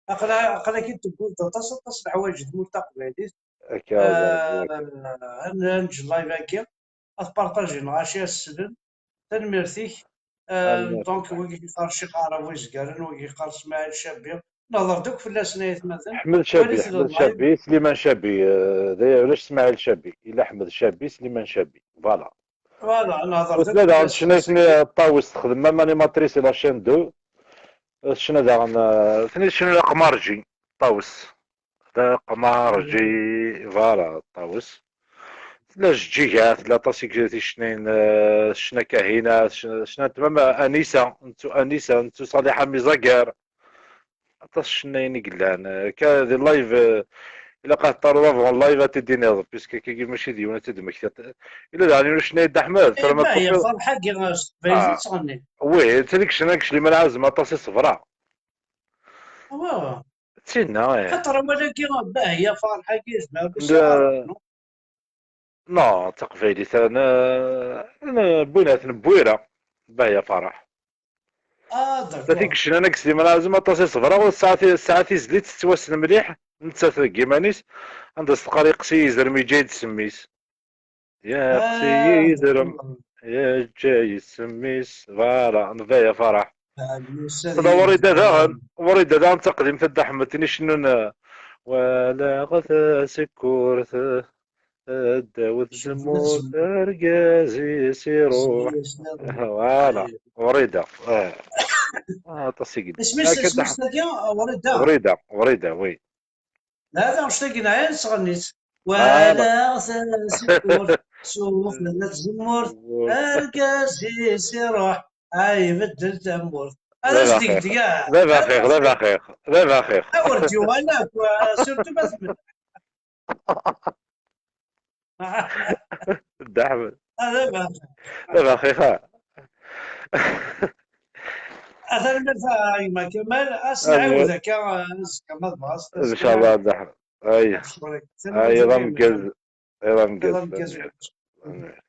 Aqla-, aql-ak-id tewwiḍ-d aṭas, aṭas n leḥwayeǧ di tmurt taqbaylit. Akka, euh, ad n-, ad neǧǧ live-agi. Ad t-partajen, ɣaci ad slen. Tanemmirt-ik. Euh, donc, wagi yeqqar Ccix Aɛrab Izgaren, wagi yeqqar Smaɛil Cabi. Nehḍer-d akk fell-asen, ay atmaten. Ḥmed Cabi, Ḥmed Cabi, Sliman Cabi, euh, d aya, ulac Smaɛil Cabi. Yella Ḥmed Cabi, Sliman Cabi. Voilà. Voilà, nehḍer-d akk fell-asen. Tella daɣen tecnayt-nni Ṭawes, texdem am animatrice i la chaîne deux. Tecna daɣen, euh, tella tecna Laqmarǧi, Ṭawes. D aqmarǧi, voilà, Ṭawes. Tella Jeǧǧiga, tella aṭas i ticnayin, eh, tecna Kahina, tecna, tecna tmam Anisa, nettu Anisa, nettu Ṣaliḥa Mizagar. Aṭas tcennayin i yellan. Eh, ka di live, eh, ilaq ad teṭṭaruḍ avant live ad t-id-tiniḍ, puisque kagi mačči d yiwen ad t-id-temmektiḍ. Ila daɣen yiwen ucennay Dda Ḥmed, tura ma tuffiḍ. Ferḥ-agi s teqbaylit ttɣenni. Oui, d tin i yecna deg Sliman Ɛazem, aṭas i ṣebreɣ. D tinna, eh. Xaṭer awal-agi, Bahya Ferḥ-agi, yezmer ad d-, Non, d taqbaylit ara n, n, wwin-at n Bwira. Bahya Farah. Ah, Ta d'accord. tigecnan akked Sliman Ɛazem, aṭas i ṣebreɣ, ur tesɛa ti-, tesɛa tizlit tettwassen mliḥ, nettat deg yiman-is, anda s-teqqar: "Yeqqes-iyi yizrem, yeǧǧa-yi-d semmi-s." Yeqqes-iyi Ah, yizrem, d'accord. yeǧǧa-yi semmi-s. Voilà, n Bahya Farah. Ah, yusa-d Tada Wrida yid-, daɣen, Wrida daɣen d taqdimt, a Dda Ḥmed, tin icennun, eh, "Walaɣ tasekkurt, ddaw tzemmurt, argaz-is iruḥ." Voilà, Wrida. Eh. Ah, aṭas i yellan. Isem-is, Akka Dda Ḥmed. Isem-is-agi, Wrida. Wrida, Wrida, oui. Hada ɣef tagi nɛyan sɣenni-tt. Voilà. Walaɣ tasekkurt, sufella tzemmurt, argaz-is iruḥ, ay ibeddel tamurt. Ad Baba as-d-yegd xir, ya. baba xir, baba xir, baba xir. Awer d-yuɣal akk, surtout ma temmel. Dda Ḥmed. Ah, d abaxir. Baba xir, ha. Atan lmata a gma Kamal, ad s-nɛawed akka, azekka ma tebɣa. Incallah, Dda Ḥmed. Ay, ay, iḍ ameggaz, iḍ ameggaz. Iḍ ameggaz. Tanemmirt.